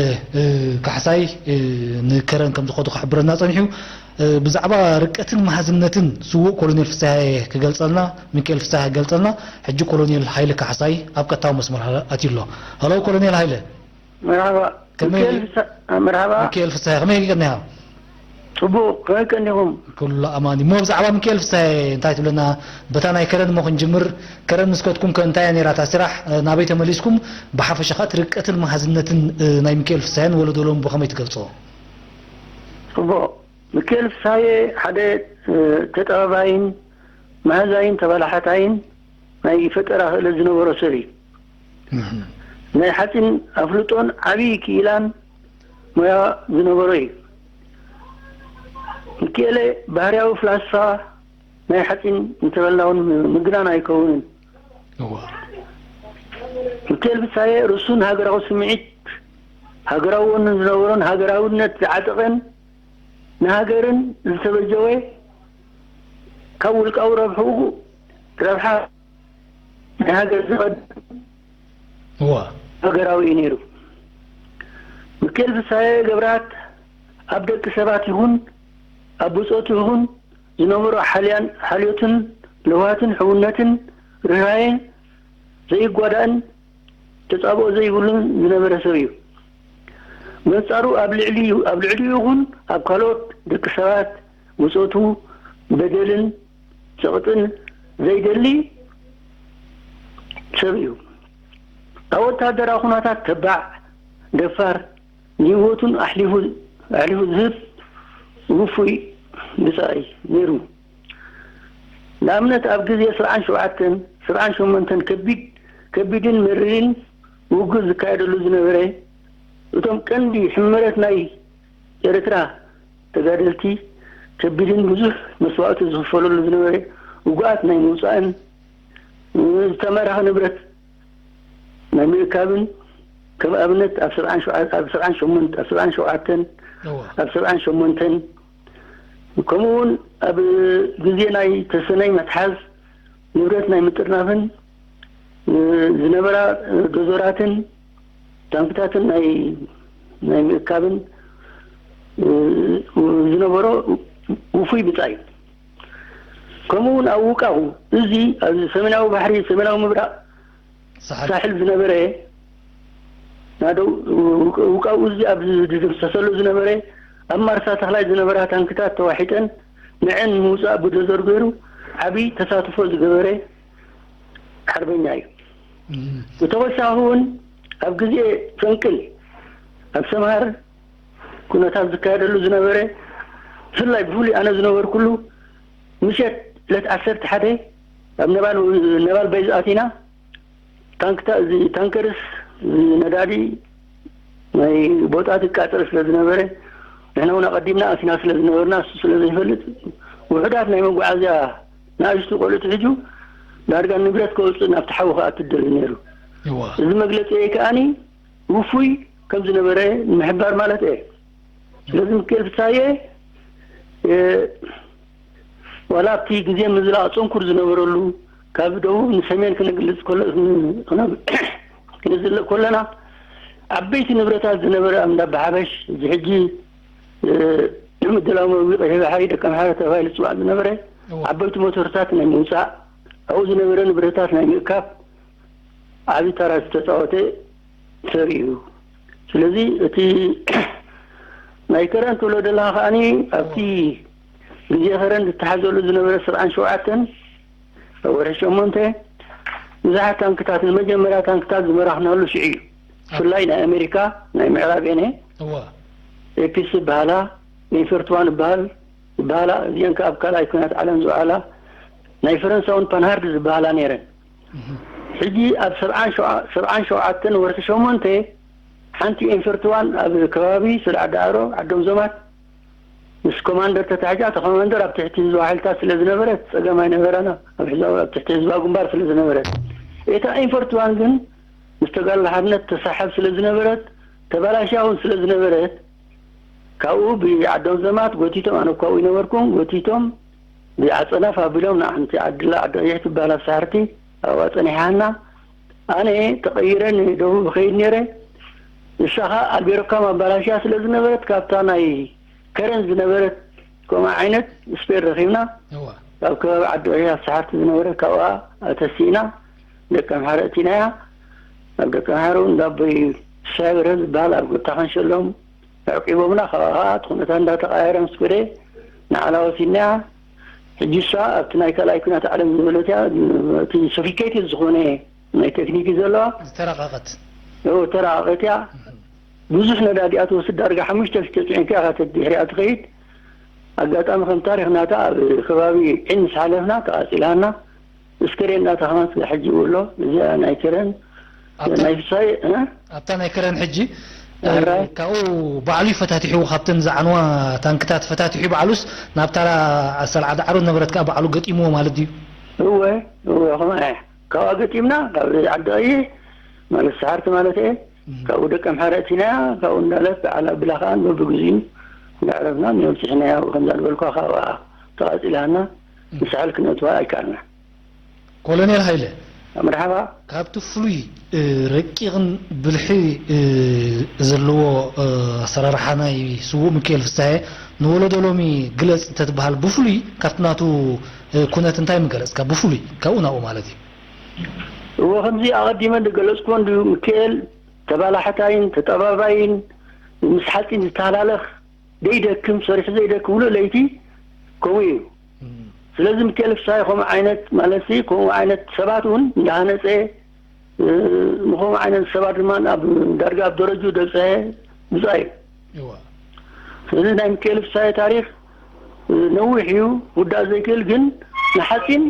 ካሕሳይ ንከረን ከም ዝኸዱ ክሕብረና ፀኒሑ። ብዛዕባ ርቀትን መሃዝነትን ስዉእ ኮሎኔል ፍስሃየ ክገልፀልና ሚካኤል ፍስሃየ ክገልፀልና ሕጂ ኮሎኔል ሃይለ ካሕሳይ ኣብ ቀጥታዊ መስመር ኣትዩ ኣሎ። ሃሎ ኮሎኔል ሃይለ። መርሓባ። ከመይ ሚካኤል ፍሳ- መርሓባ። ሚካኤል ፍስሃየ ከመይ ቀኒኻ? ጽቡቕ ከመይ ቀኒኹም? ኩሉ ኣማን እዩ። እሞ ብዛዕባ ሚካኤል ፍስሃየ እንታይ ትብለና? በታ ናይ ከረን እሞ ክንጅምር። ከረን ምስ ከድኩም ከ እንታይ እያ ነይራ እታ ስራሕ? ናበይ ተመሊስኩም? ብሓፈሻ ከኣ እቲ ርቀትን መሃዝነትን ናይ ሚካኤል ፍስሃየን ወለዶሎን ብኸመይ ትገልጽዎ? ጽቡቕ። ሚካኤል ፍስሃየ ሓደ ተጠባባይን መሃዛይን ተበላሓታይን ናይ ፈጠራ ክእለት ዝነበሮ ሰብ እዩ። ናይ ሓፂን ኣፍልጦን ዓብዪ ክኢላን ሞያ ዝነበሮ እዩ። ሚኪኤለ ባህርያዊ ፍላስፋ ናይ ሓፂን እንተበልና እውን ምግናን ኣይከውንን። ሚኪኤል ፍሳየ ርሱን ሃገራዊ ስምዒት ሃገራዊ ወንን ዝነበሮን ሃገራውነት ዝዓጠቐን ንሃገርን ዝተበጀወ ካብ ውልቃዊ ረብሕኡ ረብሓ ናይ ሃገር ዝቐድም እዋ። ሃገራዊ እዩ ነይሩ። ሚኪኤል ፍሳየ ገብረኣብ ኣብ ደቂ ሰባት ይኹን ኣብ ብጾቱ ይኹን ዝነበሮ ሓልያን ሓልዮትን ለውሃትን ሕውነትን ርህራሄን ዘይጓዳእን ተጻብኦ ዘይብሉን ዝነበረ ሰብ እዩ። በንጻሩ ኣብ ልዕሊኡ ኣብ ልዕሊኡ ይኹን ኣብ ካልኦት ደቂ ሰባት ብጾቱ በደልን ጸቕጥን ዘይደሊ ሰብ እዩ። ኣብ ወተሃደራዊ ኩነታት ተባዕ፣ ደፋር፣ ንህይወቱን ኣሕሊፉ ኣሕሊፉ ዝህብ ውፉይ ብጻይ ነይሩ። ንኣብነት ኣብ ግዜ ሰብዓን ሸውዓተን ሰብዓን ሸሞንተን ከቢድ ከቢድን መሪርን ውግእ ዝካየደሉ ዝነበረ እቶም ቀንዲ ሕመረት ናይ ኤርትራ ተጋደልቲ ከቢድን ብዙሕ መስዋእቲ ዝኽፈለሉ ዝነበረ ውጉኣት ናይ ምውጻእን ዝተማረኸ ንብረት ናይ ምእካብን ከም ኣብነት ኣብ ሰብዓን ሸውዓተን ኣብ ሰብዓን ሸሞንተን ከምኡ እውን ኣብ ግዜ ናይ ተሰነይ ምትሓዝ ንብረት ናይ ምጥርናፍን ዝነበራ ዶዘራትን ታንክታትን ናይ ናይ ምእካብን ዝነበሮ ውፉይ ብጻይ ከምኡ እውን ኣብ ውቃው እዚ ኣብዚ ሰሜናዊ ባሕሪ ሰሜናዊ ምብራቕ ሳሕል ዝነበረ ናደው ውቃው እዚ ኣብ ዝድምሰሰሉ ዝነበረ ኣብ ማርሳ ተኽላይ ዝነበራ ታንክታት ተዋሒጠን ንዐን ንምውፃእ ብዶዘር ገይሩ ዓብዪ ተሳትፎ ዝገበረ ሓርበኛ እዩ። ብተወሳኺ እውን ኣብ ግዜ ፈንቅል ኣብ ሰምሃር ኩነታት ዝካየደሉ ዝነበረ ብፍላይ ብፍሉይ ኣነ ዝነበርኩሉ ምሸት ዕለት ዓሰርተ ሓደ ኣብ ነባል ነባል በይዝ ኣቲና ታንክታ እዚ ታንከርስ እዚ ነዳዲ ናይ ቦታ ትቃፀል ስለ ዝነበረ ንሕና እውን ኣቐዲምና ኣቲና ስለ ዝነበርና እሱ ስለ ዘይፈልጥ ውሑዳት ናይ መጓዓዝያ ንኣሽቱ ቆልዑት ሒዙ ዳርጋ ንብረት ከውፅእ ናብቲ ሓዊ ክኣቱ ደሊ ነይሩ። እዚ መግለፂ ከኣኒ ውፉይ ከም ዝነበረ ንምሕባር ማለት እየ። ስለዚ ምክኤል ፍሳየ ዋላ ኣብቲ ግዜ ምዝላቕ ፅንኩር ዝነበረሉ ካብ ደቡብ ንሰሜን ክነግልፅ ከሎ ክንዝለእ ከለና፣ ዓበይቲ ንብረታት ዝነበረ ኣብ እንዳ ኣባሓበሽ፣ እዚ ሕጂ፣ እ፣ ምድላው መግቢ ቀይሕ ባሕሪ፣ ደቀምሓረ ተባሂሉ ዝፅዋዕ ዝነበረ፣ እዎ። ዓበይቲ ሞተርታት ናይ ምውፃእ፣ ኣብኡ ዝነበረ ንብረታት ናይ ምእካብ ዓብዪ ተራ ዝተፃወተ ሰብ እዩ። ስለዚ እቲ ናይ ከረን ትብሎ ዘለኻ ከኣኒ፣ ኣብቲ ግዜ ከረን ዝተሓዘሉ ዝነበረ ሰብዓን ሸውዓተን፣ ኣብ ወርሒ ሸሞንተ፣ ብዙሓት ታንክታት፣ ንመጀመርያ ታንክታት ዝመራኽናሉ ሽዑ እዩ። ብፍላይ ናይ ኣሜሪካ፣ ናይ ምዕራብ ኤነ፣ እዋ። ኤፒስ ዝበሃላ፣ ኢንፈርትዋን ዝበሃል፣ ዝበሃላ፣ እዚአን ከኣ ኣብ ካልኣይ ኩናት ዓለም ዝውዓላ፣ ናይ ፈረንሳ እውን ፓንሃርድ ዝበሃላ ነይረን። እህ። ሕጂ ኣብ ሰብዓን ሸውዓ-፣ ሰብዓን ሸውዓተን ወርሒ ሸሞንተ፣ ሓንቲ ኢንፈርትዋን ኣብ ከባቢ ስለ ዓዲ ኣሮ፣ ዓዶም ዞማት፣ ምስ ኮማንደር ተታሒዛ፣ እታ ኮማንደር ኣብ ትሕቲ ህዝባዊ ሓይልታት ስለ ዝነበረት፣ ጸገም ኣይነበራና። ኣብ ህዝባዊ፣ ኣብ ትሕቲ ህዝባዊ ግንባር ስለ ዝነበረት። እታ ኢንፈርትዋን ግን ምስ ተጋድሎ ሓርነት ተሳሕብ ስለ ዝነበረት፣ ተባላሽያ እውን ስለ ዝነበረት፣ ካብኡ ብዓዶም ዘማት ጎቲቶም፣ ኣነ እኳ ኣብኡ ይነበርኩን፣ ጎቲቶም ብዓጸናፍ ኣቢሎም ንዓንቲ ዓድላ ዓዲ ቀይሕ ትበሃል ኣብ ሳሕርቲ ኣብኣ ጸኒሓና። ኣነ ተቐይረ ንደቡብ እኸይድ ነይረ። ንሳ ኸኣ ኣልቤርካ ማባላሽያ ስለ ዝነበረት፣ ካብታ ናይ ከረን ዝነበረት ከምኡ ዓይነት ስፔር ረኺብና። እዋ። ኣብ ከባቢ ዓዲ ቀይሕ ኣብ ሳሕርቲ ዝነበረት ካብኣ ኣተሲእና ደቂ ኣምሓረ እቲናያ። ኣብ ደቂ ኣምሓረ እውን እንዳ ኣቦይ ሳይ በርሀ ዝበሃል ኣብ ጎታ ከንሸሎም ኣዕቂቦምና። ካብኣ ኸዓ እቲ ኩነታት እንዳተቐያየረ ምስ ከደ ንዓላ ወሲድናያ። ሕጂ እሳ ኣብቲ ናይ ካልኣይ ኩናት ዓለም ዝበለት እያ። እቲ ሶፊስቲኬትድ ዝኾነ ናይ ቴክኒክ እዩ ዘለዋ። ዝተራቐቐት። እዎ፣ ተራቐቐት እያ። ብዙሕ ነዳዲ እያ ትወስድ። ዳርጋ ሓሙሽተ ሽሕ ተፂዒንካ ኢኻ ድሕሪኣ ትኸይድ። ኣጋጣሚ ከም ታሪኽ ናታ ኣብ ከባቢ ዒን ምስ ሓለፍና ተቓፂላና። እስክሬን ናታ ከማን ስለ ሕጂ ይውሎ። እዚኣ ናይ ከረን ኣብታ ናይ ፍሳይ፣ እ? ኣብታ ናይ ከረን ሕጂ፣ እ፣ ኣራይ። ካብኡ ባዕሉ እዩ ፈታቲሑ፣ ካብተን ዝዓንዋ ታንክታት ፈታቲሑ ባዕሉስ ናብ ታራ ሰልዓ ዳዕሮ ነበረት ከኣ ባዕሉ ገጢምዎ ማለት ድዩ? እወ፣ እወ፣ ከምኣ እያ። ካብኣ ገጢምና፣ ካብ ዓዲ ቀይሕ ማለት ሰሓርቲ ማለት እየ። እም። ካብኡ ደቂ ኣምሓረ እቲናያ፣ ካብኡ እንዳለት በዓል ኣቢላ ከኣ በብግዚኡ እንዳዕረፍና፣ ንዮም ጽሒናያ፣ ከምዛ ዝበልኳ ካብኣ ተቓጺላና፣ እም። ንሳሕል ክነእትዋ ኣይከኣልና። ኮሎኔል ሃይለ፣ መርሓባ። ካብቲ ፍሉይ፣ እ፣ ረቂቕን ብልሒ፣ እ፣ ዘለዎ፣ እ፣ ኣሰራርሓ ናይ ስዉእ ሚካኤል ፍስሃየ ንወለዶ ሎሚ ግለጽ እንተትበሃል፣ ብፍሉይ ካብቲ ናቱ፣ እ፣ ኩነት እንታይ ምገለጽካ? ብፍሉይ ካብኡ ናብኡ ማለት እዩ። እወ፣ ከምዚ ኣቐዲመ ዝገለጽኩዎ እንድዩ፣ ሚካኤል ተባላሓታይን ተጠባባይን፣ ምስ ሓጺን ዝተሃላለኽ፣ ዘይደክም፣ ሰሪሑ ዘይደክም፣ ሙሉእ ለይቲ ከምኡ እዩ። እም። ስለዚ ሚካኤል ፍስሃየ ከምኡ ዓይነት፣ ማለትሲ ከምኡ ዓይነት ሰባት እውን እንዳሃነጸ፣ እ፣ ንከምኡ ዓይነት ሰባት ድማ ኣብ ዳርጋ ኣብ ደረጅኡ ዘብጽሐ ብጻይ እዩ። እዋ። ስለዚ ናይ ሚካኤል ፍስሃየ ታሪኽ፣ እ፣ ነዊሕ እዩ፣ ክውዳእ ዘይክእል፣ ግን ንሓጺን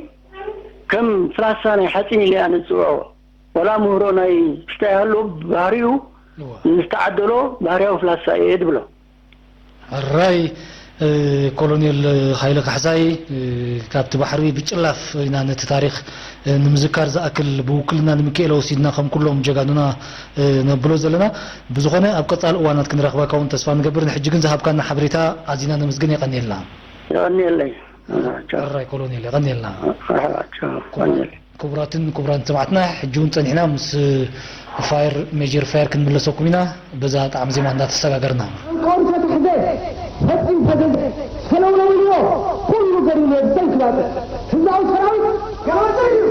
ከም ፍላሳ ናይ ሓጺን ኢለ እያ ንጽውዖ። ዋላ ምህሮ ናይ ክስታይ ይሃሎ፣ ብባህሪኡ እዋ። ዝተዓደሎ ባህርያዊ ፍላሳ እየ ድብሎ። ሕራይ፣ እ፣ ኮሎኔል ሃይለ ካሕሳይ፣ እ፣ ካብቲ ባሕሪ ብጭላፍ ኢና ነቲ ታሪኽ፣ እ፣ ንምዝካር ዝኣክል ብውክልና ንሚካኤል ወሲድና ከም ኩሎም ጀጋኑና፣ እ፣ ነብሎ ዘለና። ብዝኾነ ኣብ ቀጻሊ እዋናት ክንረኽበካ እውን ተስፋ ንገብር። ንሕጂ ግን ዝሃብካና ሓበሬታ ኣዚና ነመስግን፣ የቐንየልና። የቐንየለይ። ቻው። ሕራይ ኮሎኔል፣ የቐንየልና። መርሓባ፣ ቻው። ክቡራት የቐንየለይ። ክቡራትን ክቡራን ሰማዕትና፣ ሕጂ እውን ጸኒሕና ምስ ፋየር፣ ሜጀር ፋየር ክንምለሰኩም ኢና፣ በዛ ጣዕሚ ዜማ እንዳተሰጋገርና። ኣንኮር ተታሕዘ፣ ፈጺም ፈዘዘ፣ ሰለውለው ኢልዎ፣ ኩሉ ገዲሉ ብሰንኪ ባጽዕ። ህዝባዊ ሰራዊት ገባጽዕ እዩ።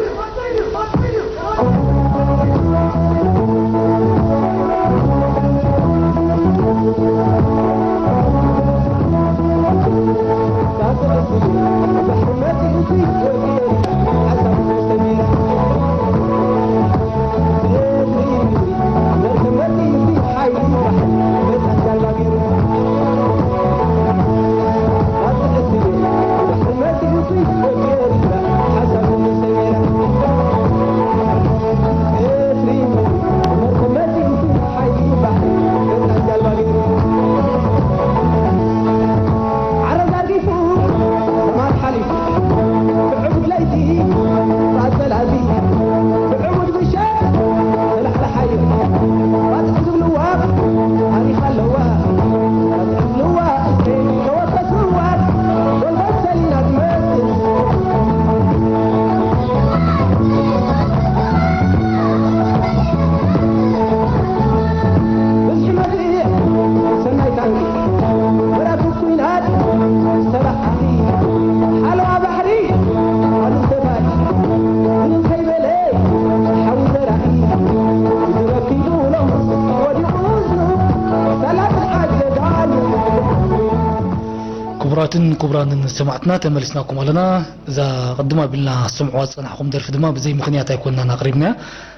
ክቡራትን ክቡራንን ሰማዕትና፣ ተመሊስናኩም ኣለና። እዛ ቅድም ኣቢልና ስምዕዋ ዝጸናሕኩም ደርፊ ድማ ብዘይ ምኽንያት ኣይኮንናን ኣቕሪብናያ።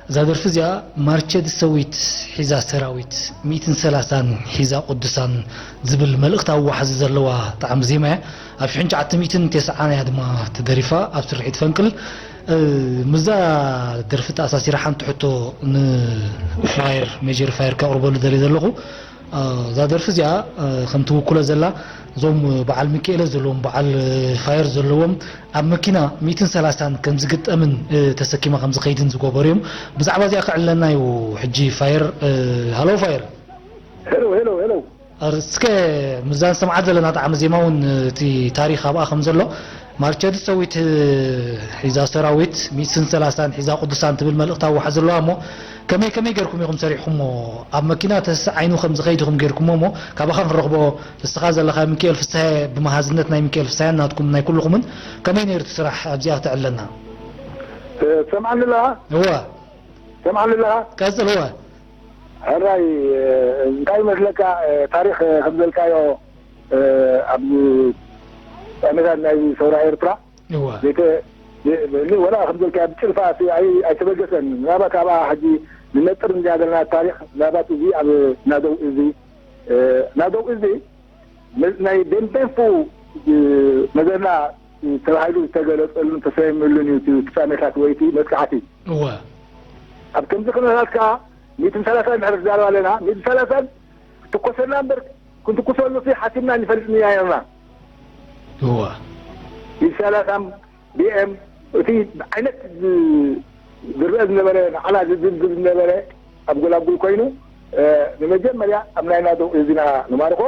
እዛ ደርፊ እዚኣ ማርቸድ ሰዊት ሒዛ ሰራዊት ሚእትን ሰላሳን ሒዛ ቅዱሳን ዝብል መልእኽታዊ ዋሕዚ ዘለዋ ጣዕሚ ዜማ እያ። ኣብ ሽሕን ትሽዓተ ሚእትን ተስዓን እያ ድማ ተደሪፋ ኣብ ስርሒት ፈንቅል። እ፣ ምስዛ ደርፊ ተኣሳሲራ ሓንቲ ሕቶ ንፋየር፣ ሜጀር ፋየር ከቕርበሉ ደልየ ዘለኹ። እ፣ እዛ ደርፊ እዚኣ፣ እ፣ ከም ትውክሎ ዘላ፣ እዞም በዓል ሚካኤለ ዘለዎም፣ በዓል ፋየር ዘለዎም፣ ኣብ መኪና ሚእትን ሰላሳን ከም ዝግጠምን፣ እ፣ ተሰኪማ ከም ዝኸይድን ዝገበሩ እዮም። ብዛዕባ እዚኣ ከዕልለና እዩ ሕጂ ፋየር። እ፣ ሃሎ ፋየር። ሄሎ፣ ሄሎ፣ ሄሎ። ኣር-፣ እስከ ምስዛ ንሰምዓ ዘለና ጣዕሚ ዜማ እውን እቲ ታሪኽ ኣብኣ ከም ዘሎ፣ ማርቸድ ሰዊት ሒዛ ሰራዊት፣ ሚእትን ሰላሳን ሒዛ ቅዱሳን ትብል መልእኽቲ ኣዋሓ ዘለዋ እሞ፣ ከመይ ከመይ ጌርኩም ኢኹም ሰሪሕኩሞ? ኣብ መኪና ተስዓይኑ ከም ዝኸይድ ኢኹም ጌርኩሞ እሞ፣ ካባኻ ክንረኽቦ፣ ንስኻ ዘለኻ ሚካኤል ፍስሃየ ብመሃዝነት ናይ ሚካኤል ፍስሃየን ናትኩም ናይ ኩልኹምን፣ ከመይ ነይሩ እቲ ስራሕ ኣብዚኣ ክተዕልለና? ትሰምዓኒ ኣለኻ? እወ። ትሰምዓኒ ኣለኻ? ቀጽል፣ እወ። ሕራይ፣ እ፣ እንታይ ይመስለካ፣ እ፣ ታሪኽ፣ እ፣ ከም ዘልካዮ፣ እ፣ ኣብ ዓመታት ናይ ሰውራ ኤርትራ እወ። ዘይተ-፣ ዘ-፣ ን-፣ ወላ ከም ዘልካዮ ብጭልፋ ኣስ-፣ ኣይ-፣ ኣይተበገሰን። ምናልባት ኣብኣ ሕጂ ንነጥር እንዲያ ዘለና ታሪኽ፣ ምናልባት እዚ ኣብ ናደው እዚ፣ እ፣ ናደው እዚ ነ-፣ ናይ ደንደንፉ፣ እ፣ መዘና ተባሂሉ ዝተገለጸሉን ተሰይምሉን እዩ እቲ ፍጻሜታት ወይ እቲ መጥቃዕቲ። እወ። ኣብ ከምዚ ኩነታት ከኣ ሚእትን ሰላሳን ድሕሪ ክዛረብ ኣለና፣ ሚእትን ሰላሳን ክትኮሰና እምበር ክንትኩሰሉ ሲ ሓሲብና ንፈልጥን ኢና ነርና። እወ። ሚእትን ሰላሳን ቢኤም እቲ ዓይነት ዝ-፣ ዝረአ ዝነበረ ንዓና ዝዝልዝል ዝነበረ ኣብ ጎላጉል ኮይኑ፣ እ፣ ንመጀመርያ ኣብ ናይ ናደው እዚና ንማርኾ።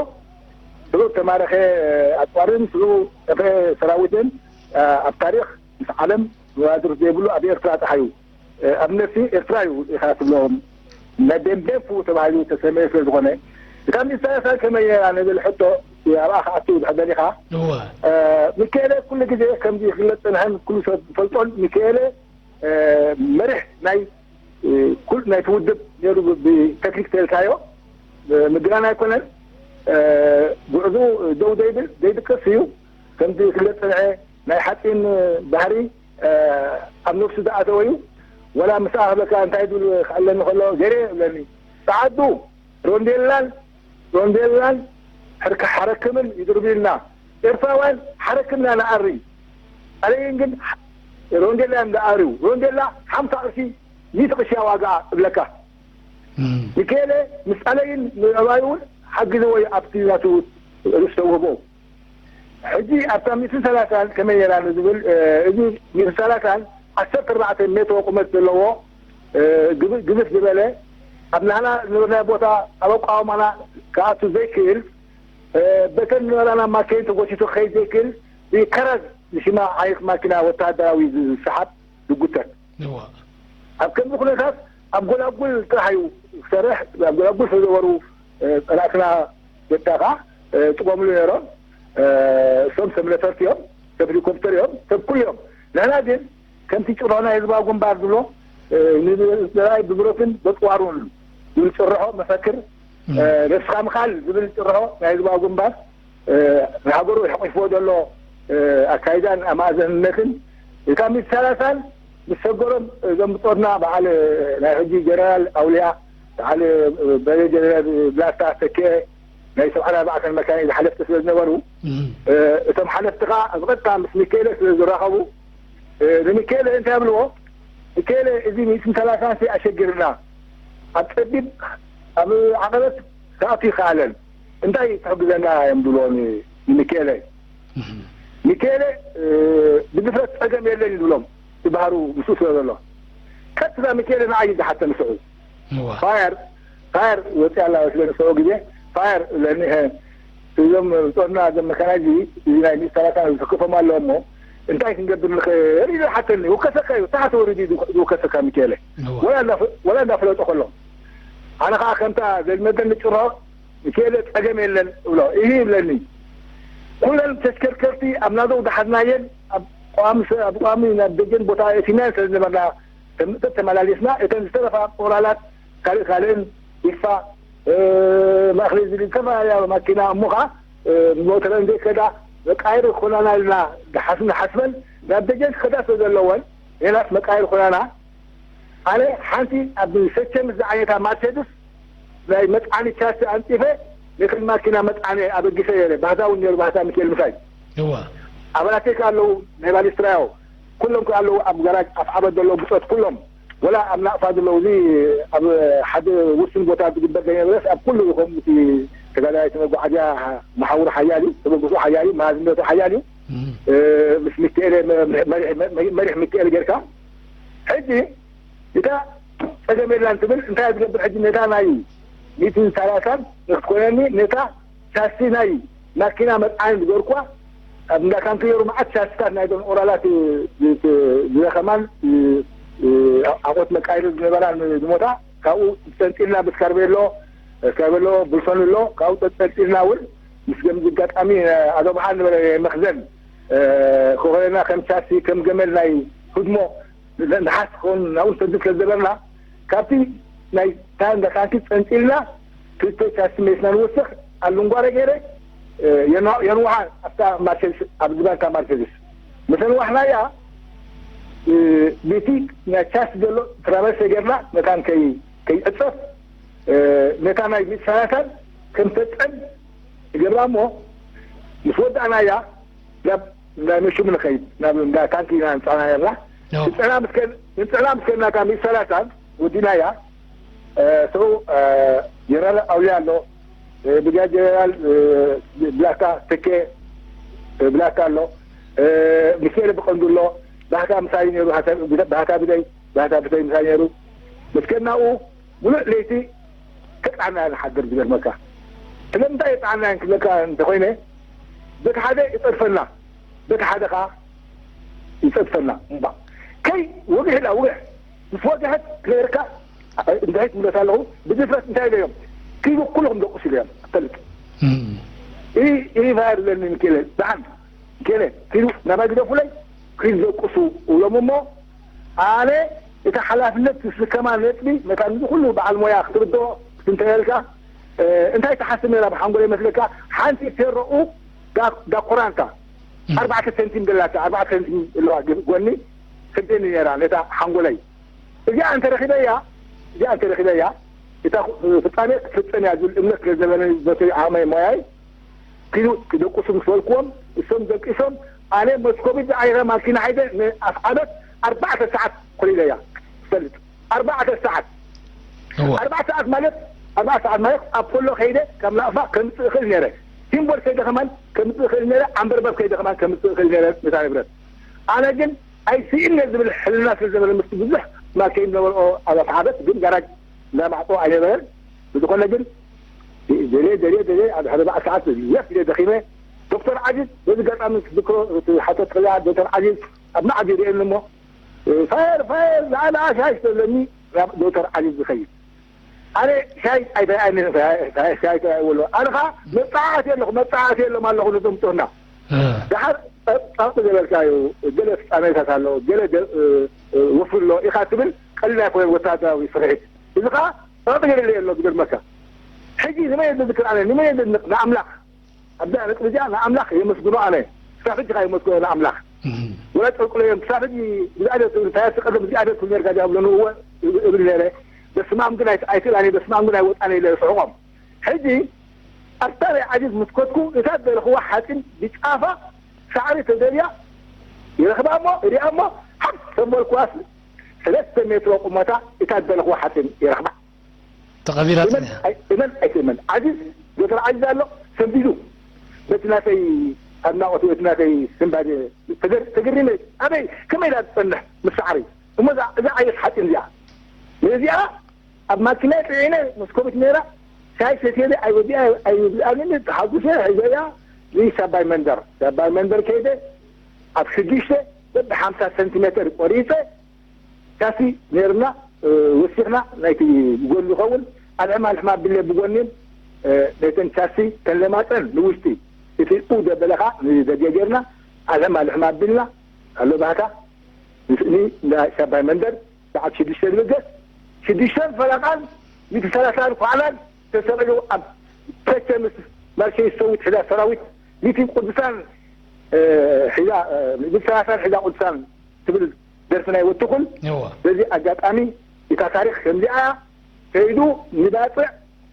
ስሩዕ ተማረኸ፣ እ፣ ኣጽዋርን ስሩዕ ጠፍአ ሰራዊትን፣ እ፣ ኣብ ታሪኽ ምስ ዓለም መዋድር ዘይብሉ ኣብ ኤርትራ ጥራሕ እዩ። እ፣ ኣብ ነፍሲ ኤርትራ እዩ ኢኻ ትብሎም። ናይ ቤንቤንፉ ተባሂሉ ተሰመየ ስለ ዝኾነ፣ እታ ሚእትን ሰላሳን ከመይ ነይራ ንብል ሕቶ ኣብኣ ክኣቱ ድሕር ደሊኻ፣ እወ። እ፣ ሚካኤለ ኩሉ ግዜ ከምዚ ክግለጽ ጸንሐን ኩሉ ሰብ ዝፈልጦን ሚካኤለ፣ እ፣ መሪሕ ናይ፣ እ፣ ኩል ናይቲ ውድብ ነይሩ ብ-፣ ብቴክኒክ ተልካዮ፣ እ፣ ምግናን ኣይኮነን። እ፣ ጉዕዞ ደው ዘይብል ዘይድቅስ እዩ። ከምዚ ክግለጽ ጸንሐ ናይ ሓጺን ባህሪ፣ እ፣ ኣብ ነፍሱ ዝኣተወ እዩ። ወላ ምስ ኣኽበካ እንታይ ዝብል ክኣለኒ ከሎ፣ ገሬ እብለኒ። ጸዓዱ፣ ሮንዴላን፣ ሮንዴላን ሕርክ-፣ ሓረክምን ይድርብዩልና። ኤርትራውያን ሓረክምና ንኣሪ። ኣለይን ግን ሮንዴላን ንኣርዩ። ሮንዴላ ሓምሳ ቅርሺ፣ ሚእቲ ቅርሺ ዋጋ እብለካ። እም። ሚካኤለ ምስ ኣለይን ምዕባይ እውን ሓጊዝዎ እዩ ኣብቲ ናቱ ርእሱ ተውህቦ። ሕጂ ኣብታ ሚእትን ሰላሳን ከመይ ነይራ ንዝብል፣ እ፣ እዚ ሚእትን ሰላሳን ዓሰርተ ኣርባዕተ ሜትሮ ቁመት ዘለዎ፣ እ፣ ግብ-፣ ግዝፍ ዝበለ፣ ኣብ ናህና ዝነበርናዮ ቦታ ኣብ ኣቋውማና ክኣቱ ዘይክእል፣ እ፣ በተን ዝነበራና ማኪን ተጎቲቱ ክኸይድ ዘይክእል፣ ብከረዝ ዝሽማ ዓይነት ማኪና ወተሃደራዊ ዝሰሓብ ዝጉተት። እዋ። ኣብ ከምዚ ኩነታት ኣብ ጎላጉል ጥራሕ እዩ ክሰርሕ። ኣብ ጎላጉል ዝተዘወሩ፣ እ፣ ጸላእትና ኢትዮጵያ ከኣ፣ እ፣ ጥቆምሉ ነይሮም። እ፣ እሶም ሰብ ነፈርቲ እዮም፣ ሰብ ሄሊኮፕተር እዮም፣ ሰብ ኩሉ እዮም። ንሕና ግን ከምቲ ጭርሖ ናይ ህዝባዊ ግንባር ዝብሎ፣ እ፣ ንዝራይ ብብረትን በጽዋሩን ዝብል ጭርሖ መፈክር፣ እም። እ፣ ነፍስኻ ምኻል ዝብል ጭርሖ ናይ ህዝባዊ ግንባር፣ እ፣ ንሃገሩ የሕቂፍዎ ዘሎ፣ እ፣ ኣካይዳን ኣማእዘንነትን፣ እታ ሚእቲ ሰላሳን ምስ ሰገሮም እዞም ብጾትና በዓል ናይ ሕጂ ጀነራል ኣውልያ፣ በዓል በለ ጀነራል ብላታ ተኪኤ ናይ ሰብዓን ኣርባዕተን መካይን ዝሓለፍቲ ስለ ዝነበሩ፣ እም። እ፣ እቶም ሓለፍቲ ከኣ ብቐጥታ ምስ ሚካኤለ ስለ ዝራኸቡ፣ እ፣ ንሚካኤለ እንታይ ይብልዎ? ሚካኤለ፣ እዚ ሚእትን ሰላሳን ሲ ኣሸጊርና፣ ኣብ ጸቢብ፣ ኣብ ዓቐበት ክኣቱ ይኸኣለን። እንታይ ትሕግዘና እዮም ዝብልዎ ን-፣ ንሚካኤለ? እም። ሚካኤለ፣ እ፣ ብድፍረት ጸገም የለን እዩ ዝብሎም፣ እቲ ባህሩ ምስኡ ስለ ዘሎ። ቀጥታ ሚካኤለ ንዓይ እዩ ዝሓተኒ ሽዑ። እዋ። ፋየር፣ ፋየር ወፂኣ ኣላ ስለ ንስዑ ግዜ፣ ፋየር ለኒ፣ እ፣ እዞም ጦርና፣ እዞም መካናይዝ፣ እዚ ናይ ሚእቲ ሰላሳ ዝስክፎም ኣለዎ እሞ፣ እንታይ ክንገብር ንኽእል ኢሉ ሓተኒ። ወከሰካ እዩ፣ ታሕቲ ወሪዱ እዩ ዝወከሰካ ሚካኤለ። እዋ። ወላ እንዳፈ-፣ ወላ እንዳፈለጦ ከሎ። ኣነ ከዓ ከምታ ዘልመደኒ ጭርሖ፣ ሚካኤለ ጸገም የለን እብሎ። እሂ ይብለኒ። ኩለን ተሽከርከርቲ ኣብ ናደው ዝሓዝናየን ኣብ ቀዋሚ ሰ-፣ ኣብ ቀዋሚ ናብ ደጀን ቦታ ኣእቲናየን ስለ ዝነበርና፣ ተም-፣ ተመላሊስና፣ እተን ዝተረፋ ኦራላት ካልእ ካልእን፣ ኢፋ፣ እ፣ ማእከለይ ዝብል ዝተፈላለያ ማኪና እሞ ኸዓ፣ እ፣ ብሞተረን ዘይከዳ፣ መቃይር ኮናና ኢልና ዝሓስብን ሓስበን ናብ ደጀን ክኸዳ ስለ ዘለወን፣ ኔናስ መቃይር ኮናና፣ ኣነ ሓንቲ ኣብ ሰቸምስ ዝዓይነታ ማርሴድስ ናይ መጥዓኒ ቻሲ ኣንጺፈ፣ ነተን ማኪና መጥዓኒ ኣበጊሰ ነይረ። ባህታ እውን ነይሩ፣ ባህታ ሚካኤል ምሳይ። እዋ ኣባላተይ ከ ኣለዉ፣ ናይ ባሊስትራዮ ኩሎም ከ ኣለዉ፣ ኣብ ጋራጅ ኣፍ ዓበድ ዘለዉ ብጾት ኩሎም፣ ወላ ኣብ ናቕፋ ዘለዉ፣ እዚ ኣብ ሓደ ውስን ቦታ ዝግበር ዘይነበረስ ኣብ ኩሉ ይኾን። እቲ ተጋዳላይ እቲ መጓዓዝያ መሓውር ሓያል እዩ፣ ተበግሶ ሓያል እዩ፣ መሃዝነቱ ሓያል እዩ። እም፣ እ፣ ምስ ሚካኤል መ-፣ መ-፣ መሪሕ፣ መ-፣ መሪሕ ሚካኤል ጌርካ። ሕጂ እታ ጸገም የላን ትብል፣ እንታይ ትገብር ሕጂ? ነታ ናይ ሚእትን ሰላሳን ንክትኮነኒ፣ ነታ ቻሲ ናይ ማኪና መጽዓኒ ዝገርኳ፣ ኣብ እንዳ ካንክየሩ መዓት ቻስታት ናይ ዶን ኦራላት ዝ-፣ ዝ-፣ ዝለኸማን እ፣ እ፣ ኣቆት መቃይር ዝነበራ ዝሞታ፣ ካብኡ ጸንጢልና ብስካርቤሎ፣ ስካርቤሎ ቡልሶን ኣሎ፣ ካብኡ ጸንጢልና እውን ምስ ገምዚ ኣጋጣሚ ኣቶ መሓል ነበረ መኽዘን፣ እ፣ ከኾለና ከም ቻሲ፣ ከም ገመል ናይ ህድሞ ንሓስ ክኸውን ናብኡ ንሰድድ ስለ ዝነበርና፣ ካብቲ ናይ ታንዳ ታንኪ ጸንጢልና ክልተ ቻሲ መሊስና ንወስኽ፣ ኣሉንጓረ ገይረ፣ እ፣ የንዋ-፣ የንውሓ ኣብታ ማርሴዲስ፣ ኣብ ዝባንታ ማርሴዲስ። ምስ ኣንዋሕናያ፣ እ፣ ቤቲ ናይ ቻሲ ዘሎ ትራቨርሰ ገይርና መታን ከይ-፣ ከይዕጸፍ፣ እ፣ ነታ ናይ ሚእቲ ሰላሳን ከም ተጸን ይገብራ እሞ፣ ምስ ወዳእናያ ናብ እንዳ መሹም ንኸይድ፣ ናብ እንዳ ታንኪ ኢና ንጽዕና ነርና። ኖ። ንጽዕና ምስ ከን-፣ ንጽዕና ምስ ከድና እታ ሚእቲ ሰላሳን ወዲናያ፣ እ፣ ሰው፣ እ፣ ጀነራል ኣውልያ ኣሎ፣ እ፣ ብርጋዴር ጀነራል፣ እ፣ ብላታ ተኬ፣ እ፣ ብላታ ኣሎ፣ እ፣ ሚካኤል ብቐንዱ ኣሎ፣ ባህታ ምሳይ ነይሩ፣ ባህታ ብደይ፣ ባህታ ብደይ ምሳይ ነይሩ። ምስ ከድናኡ ምሉእ ለይቲ ተጣዕና ንሓድር ዝገርመካ። ስለምንታይ የጣዕና ክብለካ እንተኾይነ፣ በቲ ሓደ ይጸድፈና፣ በቲ ሓደ ኸዓ ይጸድፈና። እምባ ከይ ወግሕ ኢላ ውግሕ ምስ ወግሐት ክነገርካ እንታይ ትምለስ ኣለኹ። ብድፍረት እንታይ ኢለዮም? ኪዱ ኩልኹም ደቁሱ ኢለዮም። ትፈልጥ እም፣ ይህ ይህ ፋየር ለኒ ሚኬለ ብሓን ሚኬለ ኪዱ ናባይ ግደፉለይ፣ ኪዱ ደቁሱ እብሎም እሞ፣ ኣነ እቲ ሓላፍነት ዝስከማ ነጥቢ መታን እዚ ኩሉ በዓል ሞያ ክትርድኦ ክትንተየልካ፣ እ፣ እንታይ ትሓስብ ነራ ብሓንጎለይ መስለካ? ሓንቲ ፌሮኡ ዳ-፣ ዳኮራንታ እም፣ ኣርባዕተ ሰንቲም ደላታ፣ ኣርባዕተ ሰንቲም ኣለዋ ግ-፣ ጎኒ ክብደኒ ነራ ነታ ሓንጎለይ። እዚኣ እንተረኺበያ፣ እዚኣ እንተረኺበያ፣ እታ ኹ-፣ ፍጻሜ ክትፍጸም እያ ዝብል እምነት ስለ ዘበለኒ በቲ ዓቕመይ ሞያይ፣ ኪዱ ክደቁሱ ምስ በልክዎም፣ እሶም ደቂሶም፣ ኣነ መስኮቢት ዝዓይረ ማኪና ሒዘ ንኣፍዓበት ኣርባዕተ ሰዓት ኮሊለያ ትፈልጥ። ኣርባዕተ ሰዓት። እዋ ኣርባዕተ ሰዓት ማለት፣ ኣርባዕተ ሰዓት ማለት ኣብ ፖሎ ከይደ ካብ ናቕፋ ከምጽእ እኽእል ነይረ። ቲምቦር ከይደ ከማን ከምጽእ እኽእል ነይረ፣ ዓምበርበር ከይደ ከማን ከምጽእ እኽእል ነይረ ነታ ንብረት። ኣነ ግን ኣይስእን እየ ዝብል ሕልና ስለ ዘበለ ምስቲ ብዙሕ ማኪና ዝነበርኦ ኣብ ኣፍዓበት ግን ጋራጅ እንዳ ማዕጾ ኣይነበረን። ብዝኾነ ግን ደልየ ደልየ ደልየ ኣብ ሓደ ኣርባዕተ ሰዓት ለፍ ኢለ ደኺመ። ዶክተር ዓዚዝ በዚ ኣጋጣሚ ክዝክሮ እቲ ሓተት ከለያ ዶክተር ዓዚዝ ኣብ መዓዝ ይርእየኒ እሞ፣ ፋየር ፋየር ዝዓለኣ ሻይ ስለለኒ ናብ ዶክተር ዓዚዝ ዝኸይድ። ኣነ ሻይ ኣይተኣየኒ ሻይ ተኣይዎ ኣለኹ። ኣነ ኸዓ መጻዓት ኣለኹ መጻዓት የሎም ኣለኹ ነቶም ጥርና እ፣ ድሓር ጸቕጢ ገበልካ እዩ። ገለ ፍጻሜታት ኣሎ፣ ገለ ደ-፣ እ፣ እ፣ ወፍሪ ኣሎ ኢኻ ትብል ቀሊል ኣይኮነን ወታደራዊ ስርሒት። እዚ ኸዓ ጸቕጢ ገበለ ኣሎ ዝገርመካ። ሕጂ ንመን እየ ዘዝክር ኣነ? ንመን እየ ዘድንቕ? ንኣምላኽ። ኣብዛ ነጥቢ እዚኣ ንኣምላኽ የመስግኖ ኣነ። ክሳብ ሕጂ ኸዓ የመስግኖ ንኣምላኽ። እም፣ ወላ ጨርቁለዮም ክሳብ ሕጂ ብዛዕባ ትብል እንታይ ቀደም ብዛዕባ ትብል ነርካ ዲያ ብሎ ንእወ እብል ነይረ። በስማም ግን ኣይት-፣ ኣይክእላን እየ፣ በስማም ግን ኣይወጣን እየ ኢለ ስሕቖም። ሕጂ ኣብታ ናይ ዓጀት ምስ ከድኩ እታ ዝደለኽዋ ሓፂን ብጫፋ ሳዕሪ ተደልያ ይረኽባ እሞ እሪኣ እሞ ሓፍ ተመልኩዋስ ሰለስተ ሜትሮ ቁመታ እታ ዝደለኽዋ ሓፂን ይረኽባ። ተቐቢራ እመን ጽኒሓ። ኣይ-፣ እመን ኣይትእመን ዓዚዝ ዶክተር ዓዚዝ ኣሎ ሰንቢዱ በቲ ናተይ ኣድናቖት በቲ ናተይ ስንባደ ተገር-፣ ተገሪመ ኣበይ ከመይ ኢላ ትጸንሕ ምስ ሳዕሪ እሞ እዛ እዛ ዓይነት ሓፂን እዚኣ ነዚኣ ኣብ ማኪናይ ጥዒነ ምስ ኮቪድ ነይራ ሻይ ሰትየለ ኣይወዲኣ ኣይወዲኣንን ተሓጉሰ ሒዘያ እዚ ሳባይ መንደር ሳባይ መንደር ከይደ ኣብ ሽዱሽተ በቢ ሓምሳ ሰንቲሜተር ቆሪፀ ቻሲ ነይርና ወሲኽና ናይቲ ጎኒ ዝኸውን ኣልሕም ኣልሕም ኣቢለ ብጎኒን ነተን ቻሲ ተን ለማፀን ንውሽጢ እቲ ኡ ዘበለኻ ንደገ ጌርና ኣልሕም ኣልሕም ኣቢልና ኣሎ ባህታ ንስእሊ እንዳ ሻባይ መንደር ሰዓት ሽዱሽተ ዝብገስ ሽዱሽተን ፈረቓን ሚእቲ ሰላሳን ኳዕላን ተሰቒሉ ኣብ ቸቸ ምስ ማርሸይ ሰዊት ሕዳ ሰራዊት ሚእቲ ቅዱሳን እ፣ ሒዛ፣ እ፣ ብሰላሳን ሒዛ ቅዱሳን ትብል ደርፊ ናይ ወትኹን። እዋ። በዚ ኣጋጣሚ እታ ታሪኽ ከምዚኣ ከይዱ ንባጽዕ፣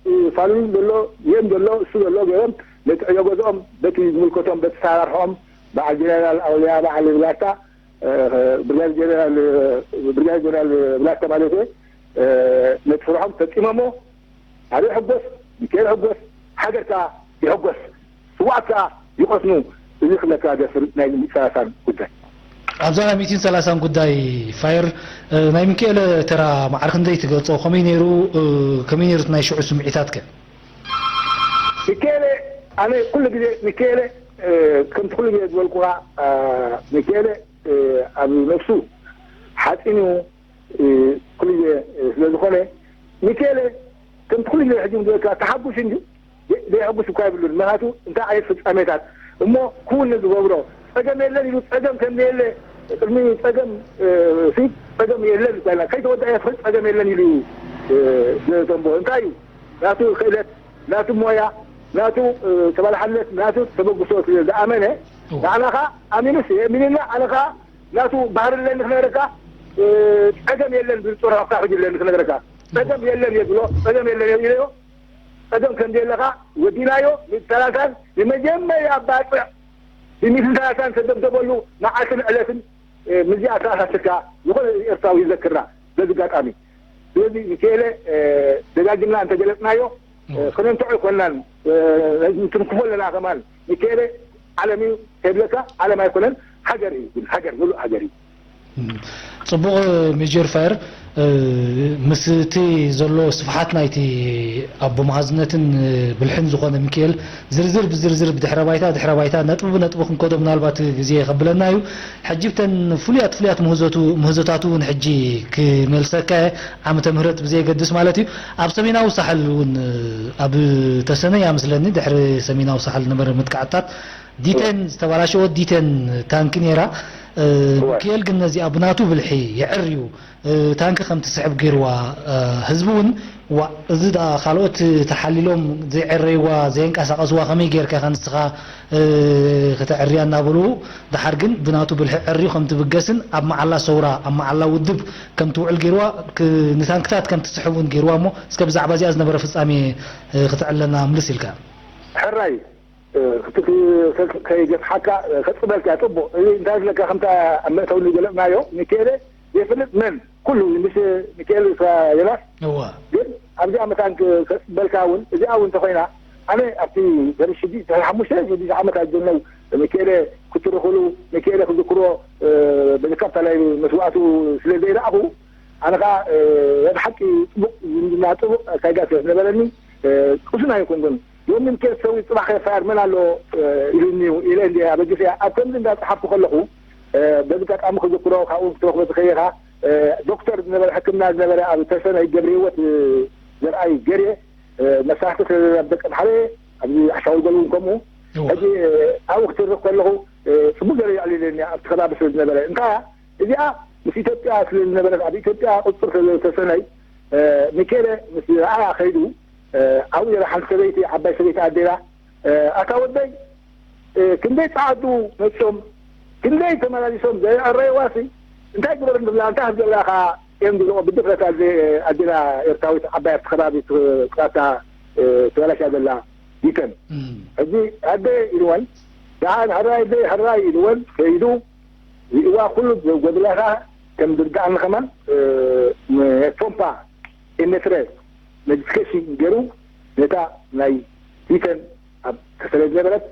እ፣ ፋሉል ዘሎ፣ የም ዘሎ፣ እሱ ዘሎ ገይሮም ነቲ ዕዮ ገዝኦም በቲ ዝምልከቶም፣ በቲ ሰራርሖኦም፣ በዓል ጀነራል ኣውሊያ፣ በዓል ብላታ፣ እ፣ ብርጋዴር ጀነራል፣ ብርጋዴር ጀነራል ብላታ ማለት እየ፣ እ፣ ነቲ ስርሖም ፈጺሞሞ። ኣበይ ሕጎስ? ሚካኤል ሕጎስ፣ ሃገር ከኣ ይሕጎስ፣ ስውኣት ከኣ ይቐስኑ። እዚ ክብለካ ደፍር ናይ ሚእቲ ሰላሳን ጉዳይ። ኣብዛ ናይ ሚእትን ሰላሳን ጉዳይ ፋየር፣ እ፣ ናይ ሚካኤለ ተራ ማዕረ ክንደይ ትገልጾ? ከመይ ነይሩ፣ እ፣ ከመይ ነይሩ እቲ ናይ ሽዑ ስምዒታትከ? ሚካኤለ፣ ኣነ ኩሉ ግዜ ሚካኤለ፣ እ፣ ከምቲ ኩሉ ግዜ ዝበልኩኻ፣ እ፣ ሚካኤለ፣ እ፣ ኣብ ነፍሱ ሓጺን እዩ። እ፣ ኩሉ ግዜ፣ እ፣ ስለ ዝኾነ፣ ሚካኤለ፣ ከምቲ ኩሉ ግዜ ሕጂ ዝብለካ፣ ተሓጉስ እንድዩ፣ ዘ-፣ ዘየሐጉስ እኳ የብሉን። ምኽንያቱ፣ እንታይ ዓይነት ፍጻሜታት እሞ ክውን ንዝገብሮ፣ ጸገም የለን ኢሉ፣ ጸገም ከም ዘየለ፣ ቅድሚ ጸገም፣ እ፣ ሲ፣ ጸገም የለን እኳ ኢልና፣ ከይተወደኣ ይኽእል ጸገም የለን ኢሉ እዩ፣ እ፣ ዘተንብሆ። እንታይ እዩ? ናቱ ክእለት፣ ናቱ ሞያ፣ ናቱ፣ እ፣ ተባላሓነት፣ ናቱ ተበግሶ ስለ ዝኣመነ፣ እወ። ንዓና ኸኣ ኣሚኑስ የእሚንና፣ ኣነ ኸኣ ናቱ ባህሪ ኣለኒ ክነግረካ፣ እ፣ ጸገም የለን ዝብል ጽሑፍ ኣብታ ሕጂ ኣለኒ ክነግረካ። ጸገም የለን እየ ዝብሎ፣ ጸገም የለን እየ ኢለዮ። ጸገም ከም ዘየለ ኸኣ ወዲናዮ፣ ንሰላሳን ንመጀመርያ ባጽዕ ብሚእትን ሰላሳን ዝተደብደበሉ መዓልትን ዕለትን፣ እ፣ ምስዚኣ ኣተኣሳሲርካ ዝኾነ ኤርትራዊ ይዘክራ በዚ ኣጋጣሚ። ስለዚ ሚካኤለ፣ እ፣ ደጋጊምና እንተገለጽናዮ፣ እ፣ እወ። ክነንትዖ ኣይኮንናን፣ እ፣ እንትንክፎ ኣለና ከማን። ሚካኤለ ዓለም እዩ ከይብለካ፣ ዓለም ኣይኮነን፣ ሃገር እዩ ግን፣ ሃገር፣ ምሉእ ሃገር እዩ። እም፣ ጽቡቕ ሜጀር ፋየር፣ እ፣ ምስ እቲ ዘሎ ስፍሓት ናይቲ ኣቦ መሃዝነትን፣ እ፣ ብልሕን ዝኾነ ሚካኤል ዝርዝር ብዝርዝር ብድሕረ ባይታ፣ ድሕረ ባይታ ነጥቢ ብነጥቢ ክንከዶ ምናልባት ግዜ የኸብለና እዩ። ሕጂ ብተን ፍሉያት ፍሉያት ምህዞቱ-፣ ምህዞታቱ እውን ሕጂ ክመልሰካ እየ፣ ዓመተ ምህረት ብዘየገድስ ማለት እዩ። ኣብ ሰሜናዊ ሳሕል እውን፣ እ፣ ኣብ ተሰነይ እያ ምስለኒ፣ ድሕሪ ሰሜናዊ ሳሕል ዝነበረ መጥቃዕትታት ዲቴን፣ ዝተባላሸወት ዲቴን ታንኪ ነይራ። እ፣ እወ። ሚካኤል ግን ነዚኣ ብናቱ ብልሒ የዕር እዩ። እ፣ ታንኪ ከም ትስሕብ ገይርዋ። እ፣ ህዝቢ እውን፣ "ዋእ፣ እዚ ደኣ ካልኦት ተሓሊሎም ዘይዕረይዋ፣ ዘየንቀሳቐስዋ ከመይ ጌርካ ኢኻ ንስኻ፣ እ፣ ከተዕርያ?" እናበሉ፣ ደሓር ግን ብናቱ ብልሒ ዕርዩ ከም ትብገስን ኣብ መዓላ ሰውራ፣ ኣብ መዓላ ውድብ ከም ትውዕል ገይርዋ፣ ክ-፣ ንታንክታት ከም ትስሕብ እውን ገይርዋ። እሞ እስከ ብዛዕባ እዚኣ ዝነበረ ፍጻሜ፣ እ፣ ክተዕልለና ምልስ ኢልካ። ሕራይ። እ፣ ክት-፣ ከ-፣ ከይገፍሓካ፣ እ፣ ከጽበልካ ጽቡቕ። እዚ እንታይ ዝለካ ከምታ ኣብ መእተዊ ዝገለጽናዮ፣ ሚካኤለ ዘይፈልጥ መን ኩሉ ምስ ሚካኤል እስራኤላት እዋ። ግን ኣብዚኣ መታን ክ-፣ ከጽበልካ እውን፣ እዚኣ እውን እንተኾይና፣ ኣነ ኣብቲ ድሕሪ ሽዱሽተ፣ ድሕሪ ሓሙሽተ፣ ሽዱሽተ ዓመት ኣጀነው ሚካኤለ ክትርኽሉ፣ ሚካኤለ ክዝክሮ፣ እ፣ በዚ ካብታ ናይ መስዋእቱ ስለ ዘይረኣኹ፣ ኣነ ኸኣ፣ እ፣ ናይ ብሓቂ ጽቡቕ ዝምድና፣ ጽቡቕ ኣካይዳ ስለ ዝነበረኒ፣ እ፣ ቅሱን ኣይኮንኩን። ዮም ሚካኤል ሰዊት ጽባሕ ከፋር መን ኣሎ፣ እ፣ ኢሉኒ ኢለ እንደ ኣበጊሰያ። ኣብ ከምዚ እንዳጸሓፍኩ ከለኹ፣ እ፣ በዚ ኣጋጣሚ ክዝክሮ፣ ካብኡ ክትረኽቦ ትኽእል ኢኻ። እ፣ ዶክተር ዝነበረ፣ ሕክምና ዝነበረ ኣብ ተሰነይ ገብረ ህይወት፣ እ፣ ዘርኣይ ገርየ፣ እ፣ መሳርሕቲ ስለ ኣብ ደቂ ምሓረ፣ ኣብዚ ኣሻውል ገልውን ከምኡ። እወ። ሕጂ፣ እ፣ ኣብኡ ክትርኽ ከለኹ፣ እ፣ ጽቡቅ ገይሩ የዕሊለኒ ኣብቲ ከባቢ ስለ ዝነበረ። እንታይ እያ? እዚኣ ምስ ኢትዮጵያ ስለ ዝነበረት፣ ኣብ ኢትዮጵያ ቁጽጽር ስለ ዝተሰነይ፣ እ፣ ሚኬለ ምስ ረኣያ ከይዱ፣ እ፣ ኣብኡ ነይራ ሓንቲ ሰበይቲ፣ ዓባይ ሰበይቲ ኣዴና፣ እ፣ "ኣታ ወደይ፣ እ፣ ክንደይ ጸዓዱ መጺኦም፣ ክንደይ ተመላሊሶም ዘየዕረይዋሲ፣ እንታይ ግበር ንብላ፣ እንታይ ክትገብራኻ?" እዮም ዝብልኦ ብድፍረት ኣደ-፣ ኣዴና ኤርትራዊት ዓባይ ኣብቲ ከባቢ ት-፣ ጥቃታ፣ እ፣ ተበላሽያ ዘላ ይተን። እም። ሕጂ ኣደ ኢልወን፣ ደሓን ሕራይ ኣደ ሕራይ ኢልወን ከይዱ፣ ሪእዋ ኩሉ ጎደላታ ከም ዝርድኣኒ ከማን፣ እ፣ ፖምፓ ኤምኤፍረ መዲፊኬሽን ገይሩ ነታ ናይ ቲተን ኣብ ከሰለ ዝነበረት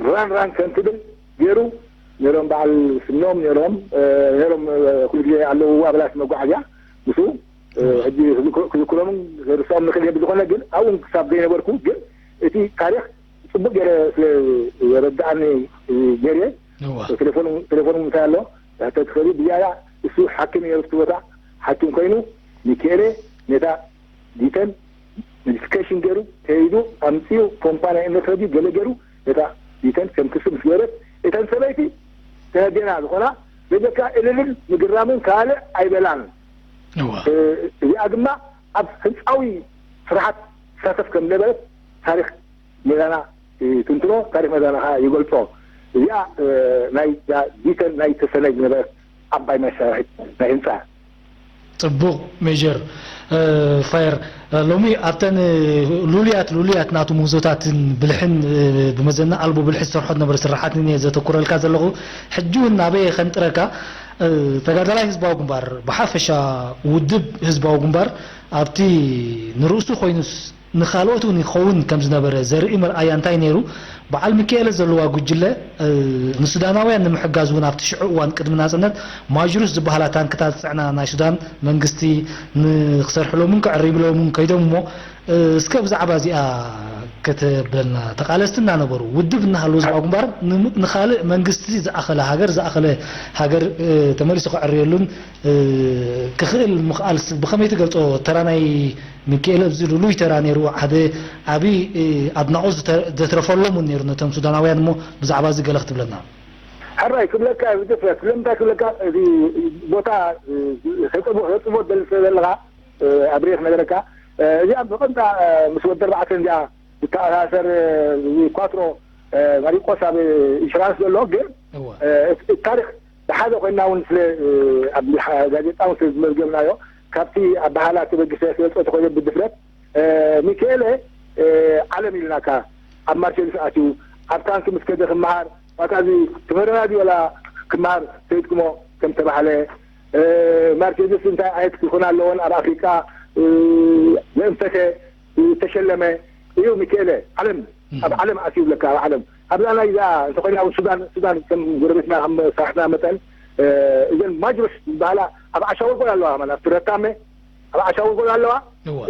ራን ራን ከም ትብል ገይሩ ነይሮም። በዓል ስኖም ነይሮም፣ እ፣ ነይሮም፣ እ፣ ኩሉ ግዜ ኣለዉ ኣባላት መጓዓዝያ ምስኡ፣ እ፣ ሕጂ ክዝክሮ-፣ ክዝክሮምን ክርስዖም ንኽእል እየ። ብዝኾነ ግን ኣብኡ ክሳብ ዘይነበርኩ ግን እቲ ታሪኽ ጽቡቅ ገይረ ስለ ዘረድኣኒ፣ እ፣ ገርየ፣ እዋ። ቴሌፎን፣ ቴሌፎን እንታይ ኣሎ? ሕቶ ትኽእሊ። ብዝያዳ እሱ ሓኪም እዩ ኣብቲ ቦታ ሓኪም ኮይኑ፣ ሚኪኤለ ነታ ዲተን ሞዲፊኬሽን ገይሩ ከይዱ ኣምጺኡ ፖምፓ ናይ እምነት ረድዩ ገለ ገይሩ ነታ ዲተን ከም ክስብ ምስ ገበረት፣ እተን ሰበይቲ ተነዴና ዝኾና በጀካ እልልን ምግራምን ካልእ ኣይበላን። እዋ። እ፣ እዚኣ ድማ ኣብ ህንጻዊ ስራሓት ትሳተፍ ከም ዝነበረት ታሪኽ ሜዳና ይትንትኖ፣ ታሪኽ ሜዳና ኸዓ ይገልጾ። እዚኣ ናይ ዲተን ናይ ተሰነይ ዝነበረት ዓባይ መሳርሒት ናይ ህንፃ። ፅቡቕ ሜጀር ፋየር፣ ሎሚ ኣብተን ሉሉያት ሉሉያት ናቱ ምህዞታትን ብልሕን ብመዘና ኣልቦ ብልሒ ዝሰርሖ ዝነበረ ስራሓትን እየ ዘተኩረልካ ዘለኹ። ሕጂ እውን ናበየ ከንጥረካ፣ ተጋዳላይ ህዝባዊ ግንባር ብሓፈሻ፣ ውድብ ህዝባዊ ግንባር ኣብቲ ንርእሱ ኮይኑስ ንኻልኦት እውን ይኸውን ከም ዝነበረ ዘርኢ መርኣያ እንታይ ነይሩ? በዓል ሚካኤለ ዘለዋ ጉጅለ ንሱዳናውያን ንምሕጋዝ እውን ኣብቲ ሽዑ እዋን ቅድሚ ናጽነት ማጅሩስ ዝበሃላ ታንክታት ዝጽዕና ናይ ሱዳን መንግስቲ ንክሰርሕሎምን ከዕሪብሎምን ከይዶም እሞ እስከ ብዛዕባ እዚኣ ከተብለና። ተቓለስቲ እናነበሩ ውድብ እናሃለዉ ህዝባዊ ግንባር ንኻልእ መንግስቲ ዝኣኸለ ሃገር ዝኣኸለ ሃገር ተመሊሱ ከዕርየሉን ክኽእል ምኽኣልስ ብኸመይ ትገልጾ? ተራ ናይ ሚኪኤለ ኣብዚ ልሉይ ተራ ነይሩ። ሓደ ዓቢ ኣድናቖት ዘትረፈሎም እውን ነይሩ ነቶም ሱዳናውያን። እሞ ብዛዕባ እዚ ገለ ክትብለና? ሕራይ ክብለካ እዩ ብድፍረት። ስለምንታይ ክብለካ፣ እዚ ቦታ ከጽቦ ደልሰ ዘለኻ ኣብሬ ክነገረካ። እዚኣ ብቐንጣ ምስ ወዲ ኣርባዕተ እዚኣ ዝተኣሳሰር ኳትሮ ማሪቆስ ኣብ ኢንሹራንስ ዘሎ ግን ታሪክ ብሓደ ኮይና እውን ስለ ኣብ ጋዜጣ እውን ስለ ዝመዝገብናዮ ካብቲ ኣባህላ ተበጊሰ ክገልፆ ተኮይነ ብድፍረት ሚካኤለ ዓለም ኢልናካ ኣብ ማርሴዲስ ኣትዩ ኣብ ታንኪ ምስ ከደ ክመሃር ማታ እዚ ትምህርና ድዩ ወላ ክመሃር ሰይድኩሞ ከም ተባህለ ማርሴዲስ እንታይ ዓይነት ክኾና ኣለዎን ኣብ ኣፍሪቃ ዘእንፈተ ዝተሸለመ እዩ ሚካኤለ ዓለም ኣብ ዓለም ኣትዩ ብለካ ኣብ ዓለም ኣብዛ ናይ ዛ እንተኮይና እውን ሱዳን ሱዳን ከም ጎረቤትና ከም ሳሕና መጠን እዘን ማጅሮስ ዝበሃላ ኣብ ዓሻውር ጎል ኣለዋ ማለት ኣብቲ ረታመ ኣብ ዓሻውር ጎል ኣለዋ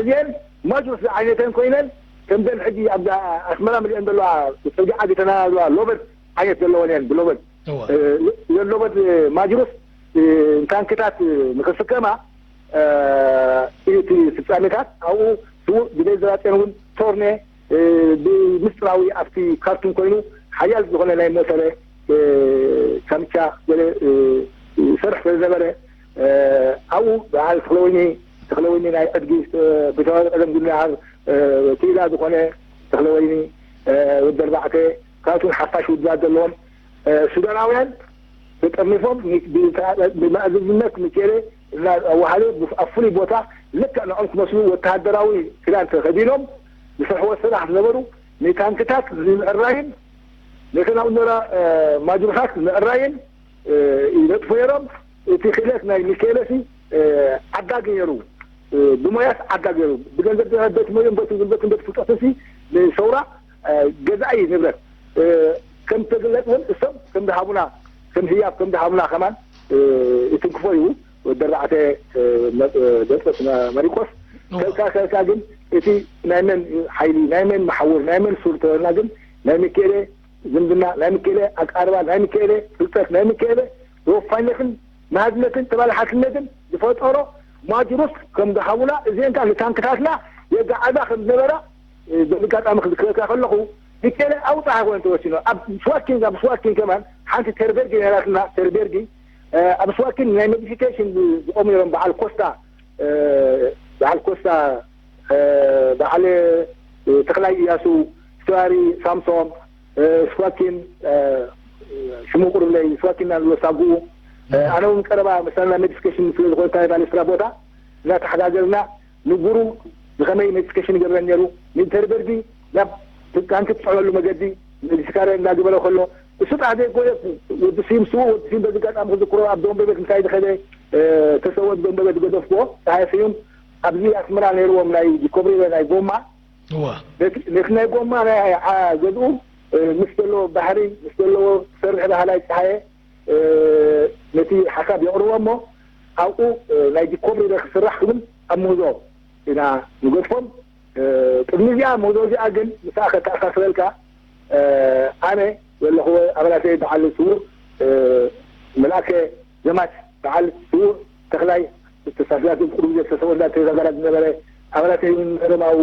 እዚአን ማጅሮስ ዝዓይነተን ኮይነን ከምዘን ሕጂ ኣብ ኣስመራ መሊአን ዘለዋ ፅርጊ ዓዲ ተናና ዘለዋ ሎበት ዓይነት ዘለወን እየን ብሎበት እዘን ሎበት ማጅሮስ ታንክታት ንክስከማ እዩ እቲ ፍፃሜታት ኣብኡ ስውእ ብዘይ ዘራፅዮን እውን ቶርኔ ብምስጢራዊ ኣብቲ ካርቱም ኮይኑ ሓያል ዝኾነ ናይ ሞተረ ካምቻ ገለ ይሰርሕ ስለ ዝነበረ ኣብኡ በዓል ተኽለወይኒ ተኽለወይኒ ናይ ዕድጊ ፊታውራሪ ቀደም ግንባር ክኢላ ዝኾነ ተኽለወይኒ ወዲ ኣርባዕተ ካብቶም ሓፋሽ ውድባት ዘለዎም ሱዳናውያን ተጠርኒፎም ብመእዝዝነት ሚኬሌ እናወሃደ ኣብ ፍሉይ ቦታ ልክዕ ንዖም ክመስሉ ወተሃደራዊ ክዳን ተኸዲኖም ዝሰርሕዎ ስራሕ ዝነበሩ ንታንክታት ንምዕራይን ነተን ኣብ ኖራ ማጅሩታት ንምዕራይን ይነጥፉ ነይሮም። እቲ ክእለት ናይ ሚኬለሲ ዓዳጊ ነይሩ፣ ብሞያስ ዓዳጊ ነይሩ። ብገንዘብ ቤት ሞዮን በቲ ጉልበትን በቲ ፍልጠትንሲ ንሰውራ ገዛኢ ንብረት ከም ተግለጽ እውን እሶም ከም ዝሃቡና ከም ህያብ ከም ዝሃቡና ከማን ይትንክፎ እዩ። ወዲ ኣርባዕተ ደርቆስ መሪቆስ ከልካ ከልካ ግን እቲ ናይ መን ሓይሊ ናይ መን መሓውር ናይ መን ሱር ተበልና ግን ናይ ሚኬኤለ ዝምድና ናይ ሚኬኤለ ኣቃርባ ናይ ሚኬኤለ ፍልጠት ናይ ሚኬኤለ ተወፋይነትን መሃዝነትን ተባላሓትነትን ዝፈጠሮ ማጅሩስ ከም ዝሃቡና እዚአን ከዓ ንታንክታትና የጋዓዛ ከም ዝነበራ በዚ ኣጋጣሚ ክዝክረካ ከለኹ ሚኬኤለ ኣብኡ ጥራሕ ኣይኮነን ተወሲኑ ኣብ ስዋኪን ኣብ ስዋኪን ከማን ሓንቲ ተርቤርጊ ነይራትና ተርቤርጊ ኣብ ስዋኪን ናይ ሞዲፊኬሽን ዝቆሙ ነይሮም በዓል ኮስታ በዓል ኮስታ በዓል ተኽላይ እያሱ ስተዋሪ ሳምሶም ስዋኪን ሽሙ ቁርብለይ ስዋኪን እና ንብሎ ሳጉኡ ኣነ እውን ቀረባ መሳና ሞዲፊኬሽን ስለ ዝኾነ ባሌስትራ ቦታ እናተሓጋገዝና ንጉሩ ብኸመይ ሞዲፊኬሽን ይገብረን ነይሩ ንኢንተርበርጊ ናብ ትካንቲ ትጥዕመሉ መገዲ ንዲስካረ እንዳግበረ ከሎ እሱ ጥራሕ ዘይኮነ ወዲ ስዩም ስዉእ ወዲ ስዩም በዚ ኣጋጣሚ ክዝክሮ ኣብ ደንበ ቤት ምሳይ ዝኸደ ተሰወት ደንበ ቤት ገደፍክዎ ፀሃይ ስዩም ኣብዚ ኣስመራ ነይርዎም ናይ ዲኮብሪለ ናይ ጎማ ነቲ ናይ ጎማ ናይ ገዝኡ ምስ ዘለዎ ባሕሪ ምስ ዘለዎ ዝሰርሕ ባህላይ ፀሃየ ነቲ ሓሳብ የቕርቦ እሞ ኣብኡ ናይ ዲኮብሪለ ክስራሕ ክብል ኣብ ምህዞ ኢና ንገድፎም ቅድሚ እዚኣ ሞዶ እዚኣ ግን ምስኣ ከተኣሳስረልካ ኣነ ዘለኹዎ ኣባላተይ በዓል ስዉእ መልኣከ ዘማች በዓል ስዉእ ተኽላይ ተሳፊራት ቁሩብ ዘተሰወ እንዳ ተዛጋራ ዝነበረ ኣባላተይ እውን ነበረ ማኡ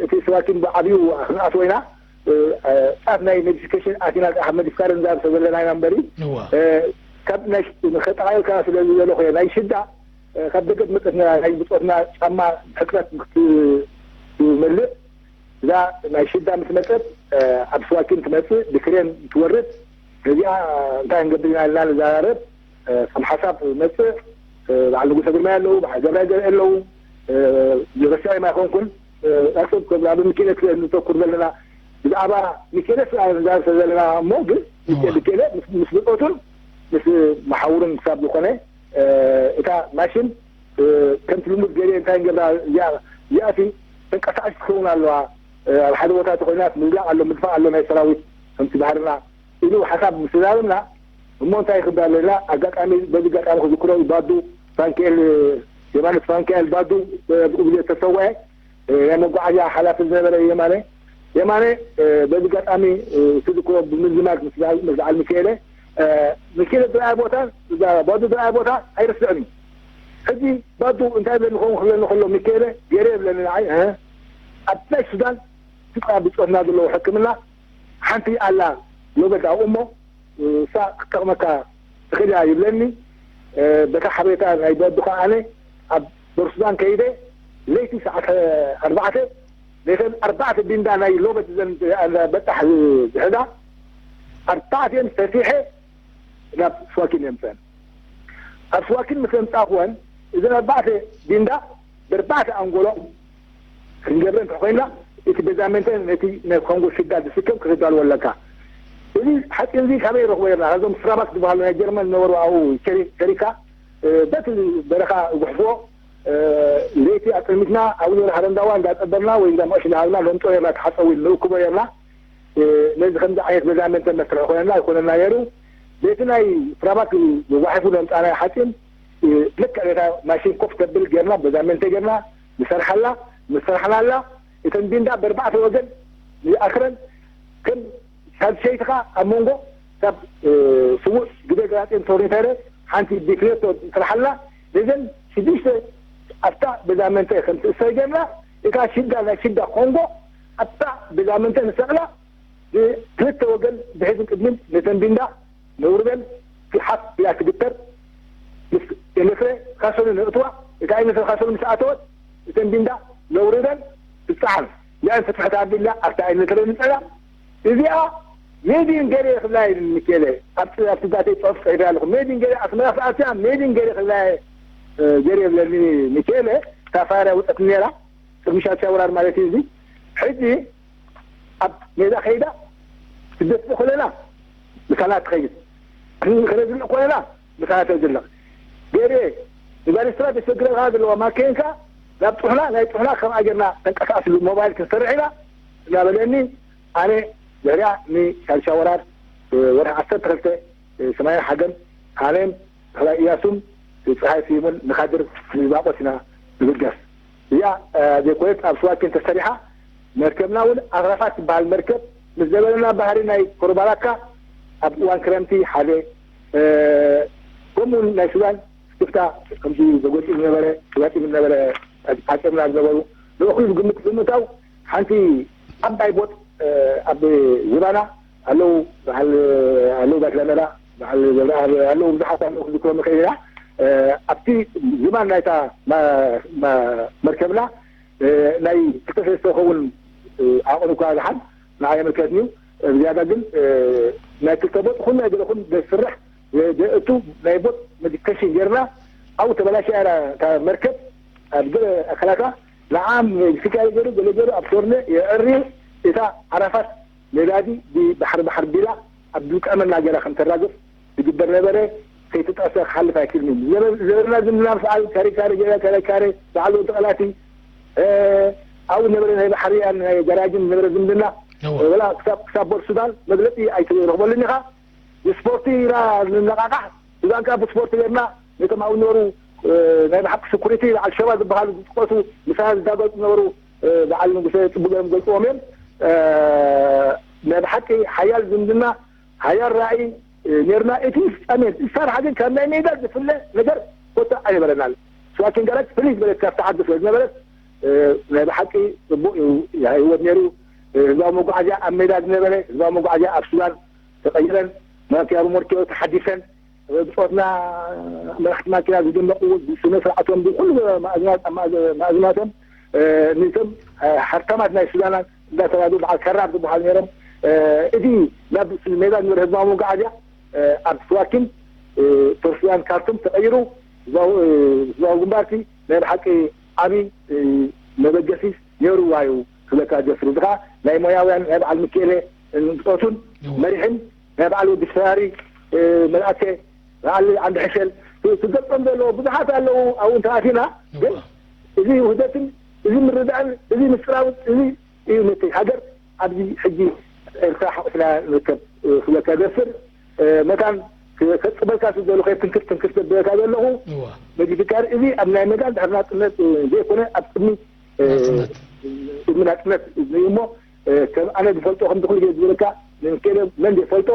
እቲ ስዋኪን ብዓብዩ ክንኣትዎ ኢና ጫፍ ናይ ሞዲፊኬሽን ኣቲና ካብ መዲፍካር እንዛርሰ ዘለና ኢና እምበሪ ካብ ናይ ንኸጠቓልካ ስለ ዝደለኹ ናይ ሽዳ ካብ ደገ ዝመፀት ናይ ብፆትና ጫማ ሕፅረት ክትመልእ እዛ ናይ ሽዳ ምስ መጸት ኣብ ስዋኪን ትመጽእ ብክሬን ትወርድ። ነዚኣ እንታይ ክንገብር ኢና ኢልና ንዘራረብ። ከም ሓሳብ መጽእ በዓል ንጉሰ ግርማይ ኣለዉ፣ በዓል ገብራይ ገርኤ ኣለዉ። ረሲዖም ኣይኮንኩን። ኣሰብ ከም ኣብ ሚኬለ ክዘ- ንተኩር ዘለና ብዛዕባ ሚኬለ ስለ ንዛረብ ስለ ዘለና እሞ ግን እወ። ሚኬለ ምስ ምስ ብጾቱን ምስ መሓውሩን ክሳብ ዝኾነ እታ ማሽን ከምቲ ልሙድ ገለ እንታይ ንገብራ እዚኣ እዚኣሲ ተንቀሳቃሲ ትኸውን ኣለዋ። ኣብ ሓደ ቦታ ተኮይናት ምዝላቅ ኣሎ ምድፋእ ኣሎ ናይ ሰራዊት ከምቲ ባህርና ኢሉ ሓሳብ ምስ ተዛረብና እሞ እንታይ ክበሃል ኣለና ኣጋጣሚ በዚ ኣጋጣሚ ክዝክሮ እዩ ባዱ ፋንክኤል የማነት ፋንክኤል ባዱ ብኡ ግዜ ተሰወአ ናይ መጓዓዝያ ሓላፊ ዝነበረ የማነ የማነ በዚ ኣጋጣሚ ክዝክሮ ብምዝማድ ምስ በዓል ሚካኤለ ሚካኤለ ዝረኣየ ቦታ ባዱ ዝረኣየ ቦታ ኣይርስዕን እዩ። ሕጂ ባዱ እንታይ ብለኒ ክኸውን ክብለኒ ከሎ ሚካኤለ ገይረ ይብለኒ ንዓይ ኣብ ናይ ሱዳን ትጥቃ ብፆትና ዘለዎ ሕክምና ሓንቲ ኣላ ሎበዳ እሞ እሳ ክትጠቕመካ ትኽእል እያ ይብለኒ። በታ ሓበሬታ ናይ በዱ ከዓ ኣነ ኣብ በርሱዳን ከይደ ለይቲ ሰዓት ኣርባዕተ ለይተን ኣርባዕተ ቢንዳ ናይ ሎበት ዘን በጣሕ ዝሕዛ ኣርባዕተን ፈቲሐ ናብ ስዋኪን የምፀን። ኣብ ስዋኪን ምስ ኣምፃእኩወን እዘን ኣርባዕተ ቢንዳ በርባዕተ ኣንጎሎ ክንገብረ እንተ ኮይና እቲ በዛመንተ ነቲ ናይ ኮንጎ ሽዳ ዝስከም ክትዳልዎ ኣለካ። እዚ ሓፂን እዚ ካበይ ረኽቦ የርና ካብዞም ስራባት ዝበሃሉ ናይ ጀርመን ዝነበሩ ኣብኡ ሸሪካ በቲ በረኻ ጉሕፍዎ ለይቲ ኣፀልሚትና ኣብኡ ነብረ ሃረንዳዋ እንዳፀበርና ወይ እንዳ መቐሽ እንዳሃብና ነምጦ የርና ተሓፀቡ ንእክቦ የርና። ነዚ ከምዚ ዓይነት መዛመንተ መስርሒ ኮይነና ይኮነና ነይሩ። በቲ ናይ ስራባት ጓሒፉ ዘምፃናዮ ሓፂን ልክዕ ነታ ማሽን ኮፍ ተብል ጌርና በዛመንተ ጌርና ንሰርሓላ ንሰርሓናላ እተን ቢንዳ በርባዕተ ወገን ንኣስረን ከም ሳብ ሸይትኻ ኣብ መንጎ ካብ ስዉእ ግደ ገላጤን ቶርኒተረ ሓንቲ ዲክሌቶ ስርሓላ ነዘን ሽዱሽተ ኣብታ በዛመንተ ከም ትእሰር ጌርና እታ ሽዳ ናይ ሽዳ ኮንጎ ኣብታ በዛመንተ ንሰቕላ ብክልተ ወገን ብሕዝን ቅድሚን ነተን ቢንዳ ነውርደን ሓፍ ኢላ ትግተር ምስ ኤሌክትረ ካሰሉ ነእትዋ እታ ኤሌክትረ ካሰሉ ምስ ኣተወት እተን ቢንዳ ነውርደን ትፀዓን ያን ፍትሕት ኣቢልና ኣብታ ኤሌክትረ ንፀላ እዚኣ ሜዲን ገሬ ክብላ ሚኬለ ኣብቲ ኣብቲ ዛተይ ፅሑፍ ፅሒፈ ኣለኹ ሜዲን ገሬ ኣስመራ ክኣትያ ሜዲን ገሬ ክብላ ገሬ ብለኒ ሚኬለ እታ ፋይራ ውፀት ነራ ቅድሚ ሻሻ ወራር ማለት እዩ እዚ ሕጂ ኣብ ሜዳ ከይዳ ትደፍእ ኮለና ምሳና ትኸይድ ከነዝልእ ኮለና ምሳና ተዝልቕ ገሬ ንባሪስትራ ተሸግረካ ዘለዋ ማኬንካ ናብ ጥሕና ናይ ጥሕና ከምኣ ጌርና ተንቀሳቀስሉ ሞባይል ክንሰርሕ ኢና እናበለኒ ኣነ ድሕሪያ ንሻሻ ወራር ወርሒ ዓሰርተ ክልተ ሰማያዊ ሓገን ኣነን ተኽላይ እያሱን ፀሓይ ስዩምን ንካድር ንዝባቆስ ኢና ንብገስ እዚኣ ዘይኮነት ኣብ ስዋኪን ተሰሪሓ መርከብና እውን ኣኽራፋት ትበሃል መርከብ ምስ ዘበለና ባህሪ ናይ ኮርባላካ ኣብ እዋን ክረምቲ ሓደ ከምኡ ናይ ሱዳን ስክፍታ ከምዚ ዘጎፂ ዝነበረ ዘጋጢሙ ዝነበረ ዓፀምና ዝነበሩ ንእኹሉ ግምት ብምእታው ሓንቲ ዓባይ ቦጥ ኣብ ዝባና ኣለዉ በዓል ኣለዉ ባትላመራ በዓል ገብረኣብ ኣለዉ ብዙሓት ኣለዉ ክዝክሮም ይኽእል ኢና ኣብቲ ዝባን ናይታ መርከብና ናይ ክልተ ሰለስተ ከውን ዓቕኑ እኳ ዝሓን ንዓ የመልከትኒ እዩ ዝያዳ ግን ናይ ክልተ ቦጥ ኩሉ ናይ ገለኹም ዘስርሕ ዘእቱ ናይ ቦጥ መዲከሽን ጌርና ኣብኡ ተበላሽያ መርከብ ኣብ ገለ ኣካላታ ንዓም ስጋይ ገይሩ ገለ ገይሩ ኣብ ሾርነ የዕርዩ እታ ዓራፋት ነዳዲ ብባሕሪ ባሕሪ ቢላ ኣብ ዝጥዕመና ገይራ ከም ተራግፍ ዝግበር ነበረ። ከይትጠሰ ክሓልፍ ኣይክእልን እዩ። ዘበ- ዘበና ዝምድና ምስ ዓል ካሪ ካሪ ገይራ ካሪ ካሪ ባዕሉ ተቐላቲ ኣብኡ ነበረ ናይ ባሕርያን ናይ ገራጅን ነበረ ዝምድና እወ። ወላ ክሳብ ክሳብ ቦር ሱዳን መግለፂ ኣይትረኽበሉን ኢኻ። ብስፖርቲ ኢና ንነቃቃሕ። እዛን ከዓ ብስፖርቲ ጌርና ነቶም ኣብኡ ዝነበሩ ናይ ብሓቂ ስኩሪቲ በዓል ሸባ ዝበሃሉ ዝጥቀሱ ምሳና ዝዳገፁ ዝነበሩ በዓል ንጉሰ ፅቡቅ እዮም ገልፅዎም እዮም። ናይ ብሓቂ ሓያል ዝምድና ሓያል ራእይ ኔርና። እቲ ፍፃሜ ዝሰርሓ ግን ካብ ናይ ሜዳ ዝፍለ ነገር ኮታ ኣይነበረናን። ስዋኪን ጋራጅ ፍልይ ዝበለት ካብቲ ዓዲ ስለ ዝነበረት ናይ ብሓቂ ፅቡቅ እዩ ህይወት ነይሩ። ህዝባዊ መጓዓዝያ ኣብ ሜዳ ዝነበረ ህዝባዊ መጓዓዝያ ኣብ ሱዳን ተቐይረን ማኪያ ሩሞርኪዮ ተሓዲሰን ብፆትና መራሕቲ ማኪና ዝድነቑ ስነ ስርዓቶም ብኩሉ ማእዝናቶም ንቶም ሃብታማት ናይ ሱዳናት እንዳተባሉ በዓል ከራብ ዝበሃሉ ነይሮም። እቲ ናብ ሜዳ ዝነበረ ህዝባዊ መጓዓዝያ ኣብ ስዋኪን ቶርሲያን ካርቱም ተቐይሩ፣ ህዝባዊ ግንባርቲ ናይ ብሓቂ ዓብዪ መበገሲ ነይሩ ዋዩ ክብለካ ጀፍሪ። እዚ ከዓ ናይ ሞያውያን ናይ በዓል ሚኪኤለ ንብፆቱን መሪሕን ናይ በዓል ወዲ ፈራሪ መልኣከ በዓል ዓንዲ ሕሸል ክገልፆም ዘለዎ ብዙሓት ኣለዉ። ኣብኡ እንተኣቲና ግን እዚ ውህደትን እዚ ምርዳእን እዚ ምስጢራዊ እዚ እዩ ነቲ ሃገር ኣብዚ ሕጂ ኤርትራ ሓቑፍና ንርከብ ክብለካ ዘፍር መታን ከፅበልካ ዝደለኹ ትንክፍ ትንክፍ ዘብለካ ዘለኹ መጅድካር እዚ ኣብ ናይ መዳን ድሕሪ ናፅነት ዘይኮነ ኣብ ቅድሚ ቅድሚ ናፅነት እዩ እሞ ከም ኣነ ዝፈልጦ ከምዚ ኩሉ ግዜ ዝበለካ ንሚካኤል መን ዘይፈልጦ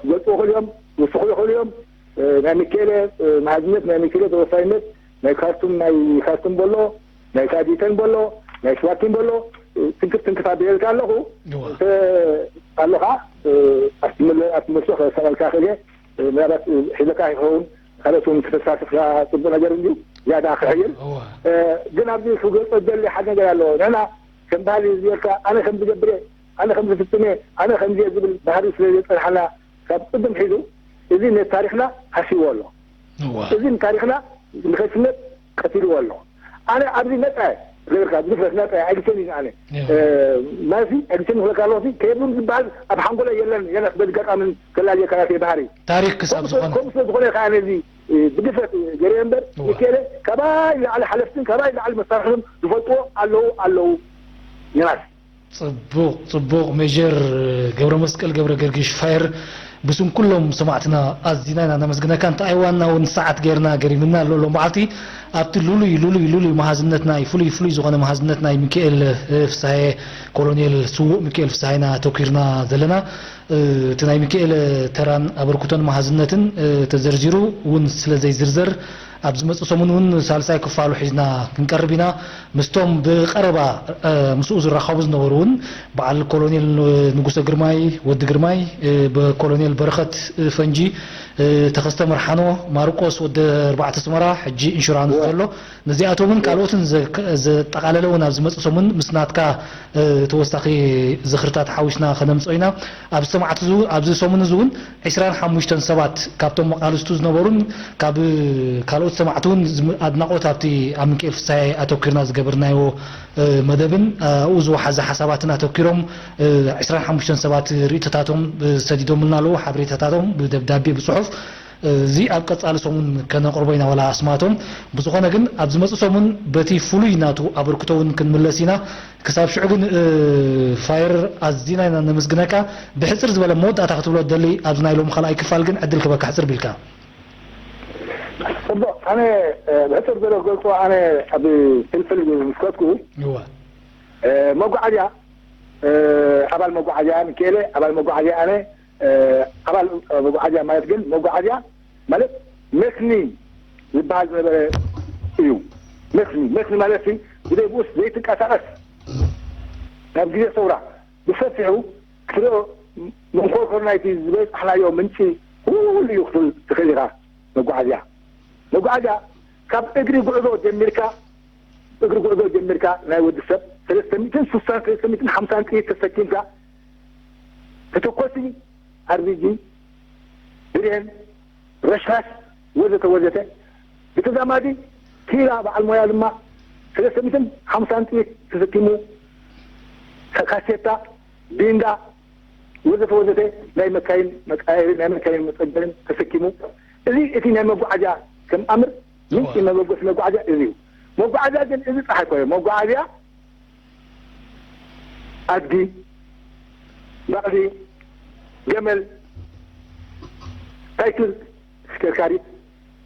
ክገልፁ ይኽእሉ እዮም፣ ክውስኹ ይኽእሉ እዮም። ናይ ሚካኤል መሃዝነት ናይ ሚካኤል ተወፋይነት ናይ ካርቱም ናይ ካርቱም በሎ ናይ ሳዲተን በሎ ናይ ስዋኪን በሎ ትንክፍ ትንክፍ ኣቢለልካ ኣለኹ ኣለኻ ኣብቲ መልሶ ክሰቐልካ ክእል ምናልባት ሒዘካ ይኸውን ካልኦት እውን ክተሳትፍካ ፅቡቅ ነገር እንድዩ ዝያዳ ክሕይል ግን ኣብዚ ክገልፆ ደሊ ሓደ ነገር ኣለዎ ንሕና ከም ባህሊ ዝገርካ ኣነ ከም ዝገብር ኣነ ከም ዝፍፅም ኣነ ከምዚ ዝብል ባህሪ ስለ ዘፀንሓና ካብ ቅድም ሒዙ እዚ ነቲ ታሪክና ሃሲዎ ኣሎ እዚ ንታሪክና ንኸይፍለጥ ቀቲልዎ ኣሎ ኣነ ኣብዚ መፀ ዝብልካ ብድፍረት መፀ ኣይግተን እዩ ኣነ ማለት ኣይግተን ይብለካ ኣለኹ ከየብሉን ዝበሃል ኣብ ሓንጎለ የለን የነስ በዚ ገጣምን ከላልየካ ናተይ ባህሪ ታሪክ ክሳብ ዝኾነ ከምኡ ስለ ዝኾነ ከዓ ነዚ ብድፍረት ገይረ እምበር ሚካኤለ ካባይ ንላዕሊ ሓለፍትን ካባይ ንላዕሊ መሳርሕትን ዝፈልጥዎ ኣለዉ ኣለዉ ዮናስ ፅቡቕ ፅቡቕ ሜጀር ገብረመስቀል ገብረገርግሽ ፋየር ብስም ኩሎም ሰማዕትና ኣዚና ኢና ነመስግነካ እንተ ኣይዋና እውን ሰዓት ገይርና ገሪምና ኣሎ ሎም በዓልቲ ኣብቲ ሉሉይ ሉሉይ ሉሉይ መሃዝነት ናይ ፍሉይ ፍሉይ ዝኾነ መሃዝነት ናይ ሚካኤል ፍሳሄ ኮሎኔል ስዉእ ሚካኤል ፍሳሄና ተኪርና ዘለና እቲ ናይ ሚካኤል ተራን ኣበርክቶን መሃዝነትን ተዘርዚሩ እውን ስለ ዘይዝርዘር ኣብ ዝመፅእ ሰሙን እውን ሳልሳይ ክፋሉ ሒዝና ክንቀርብ ኢና። ምስቶም ብቐረባ ምስኡ ዝራኸቡ ዝነበሩ እውን በዓል ኮሎኔል ንጉሰ ግርማይ፣ ወዲ ግርማይ፣ ኮሎኔል በረኸት ፈንጂ፣ ተኸስተ መርሓኖ፣ ማርቆስ ወዲ ኣርባዕተ ስመራ፣ ሕጂ ኢንሹራንስ ዘሎ፣ ነዚኣቶምን ካልኦትን ዘጠቓለለ እውን ኣብ ዝመፅእ ሰሙን ምስ ናትካ ተወሳኺ ዝኽርታት ሓዊስና ከነምፅኦ ኢና። ኣብዚ ሰሙን እዚ እውን ዕስራን ሓሙሽተን ሰባት ካብቶም መቓልስቱ ዝነበሩን ካብ ካልኦት ሰማዕቲ እውን ኣድናቖት ኣብቲ ኣብ ሚካኤል ፍስሃየ ኣተኲርና ዝገበርናዮ መደብን ኣብኡ ዝወሓዘ ሓሳባትን ኣተኲሮም ዕስራን ሓሙሽተን ሰባት ርእይቶታቶም ሰዲዶምልና ኣለዉ። ሓበሬታታቶም ብደብዳቤ፣ ብጽሑፍ እዚ ኣብ ቀጻሊ ሰሙን ከነቕርቦ ኢና ዋላ ኣስማቶም። ብዝኾነ ግን ኣብ ዝመጽእ ሰሙን በቲ ፍሉይ ናቱ ኣበርክቶ እውን ክንምለስ ኢና። ክሳብ ሽዑ ግን ፋየር ኣዚና ኢና ነመስግነካ። ብሕጽር ዝበለ መወዳእታ ክትብሎ ትደሊ ኣብዚ ናይ ሎሚ ካልኣይ ክፋል ግን ዕድል ክበካ ሕጽር ቢልካ። ጽቡቕ ኣነ ብሕጽር ዝበለ ክገልጾ ኣነ ኣብ ፍልፍል ምስ ከድኩ እወ መጓዓዝያ ኣባል መጓዓዝያ ሚካኤለ ኣባል መጓዓዝያ ኣነ ኣባል መጓዓዝያ ማለት ግን መጓዓዝያ ማለት መክኒ ዝበሃል ዝነበረ እዩ። መክኒ መክኒ ማለት ብዘይ ብኡስ ዘይትንቀሳቐስ ናብ ግዜ ሰውራ ብሰፊሑ ክትሪኦ መንኮርኮር ናይቲ ዝበፃሕናዮ ምንጪ ኩሉ እዩ ክትብል ትኽእል ኢኻ። መጓዓዝያ መጓዓዝያ ካብ እግሪ ጉዕዞ ጀሚርካ እግሪ ጉዕዞ ጀሚርካ ናይ ወዲ ሰብ ሰለስተ ሚእትን ስሳን ሰለስተ ሚእትን ሓምሳን ጥይት ተሰኪምካ ተተኮሲ ኣርቢጂ ብሬን ረሽራሽ ወዘተ ወዘተ ብተዛማዲ ክኢላ በዓል ሞያ ድማ ሰለስተ ሚእትን ሓምሳን ጥይት ተሰኪሙ ካሴታ ቢንዳ ወዘተ ወዘተ ናይ መካይን መቃየሪ ናይ መካይን መፀገንን ተሰኪሙ እዚ እቲ ናይ መጓዓዝያ ከም ኣምር ምንጪ መበገሲ መጓዓዝያ እዚ እዩ። መጓዓዝያ ግን እዚ ጥራሕ ኣይኮነ መጓዓዝያ ኣድጊ፣ በቕሊ፣ ገመል፣ ሳይክል፣ ተሽከርካሪት፣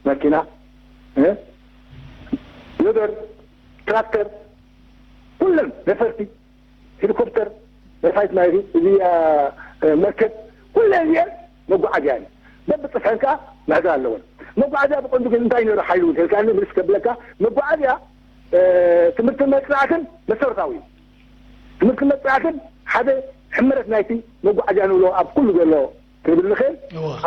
መኪና፣ ሎደር፣ ትራክተር፣ ኩለን ነፈርቲ፣ ሄሊኮፕተር፣ ነፋሪት ማለት እዩ፣ እዚ መርከብ፣ ኩለን እዚአን መጓዓዝያ እየን። በብፅፍሐን ከዓ መሕደር ኣለወን። መጓዓዝያ ብቐንዱ ግን እንታይ ነይሩ ሓይሉ እንተልካኒ ምልስ ከብለካ መጓዓዝያ ትምህርትን መፅናዕትን መሰረታዊ እዩ። ትምህርትን መፅናዕትን ሓደ ሕመረት ናይቲ መጓዓዝያ ንብሎ ኣብ ኩሉ ዘሎ ክንብል ንኽእል።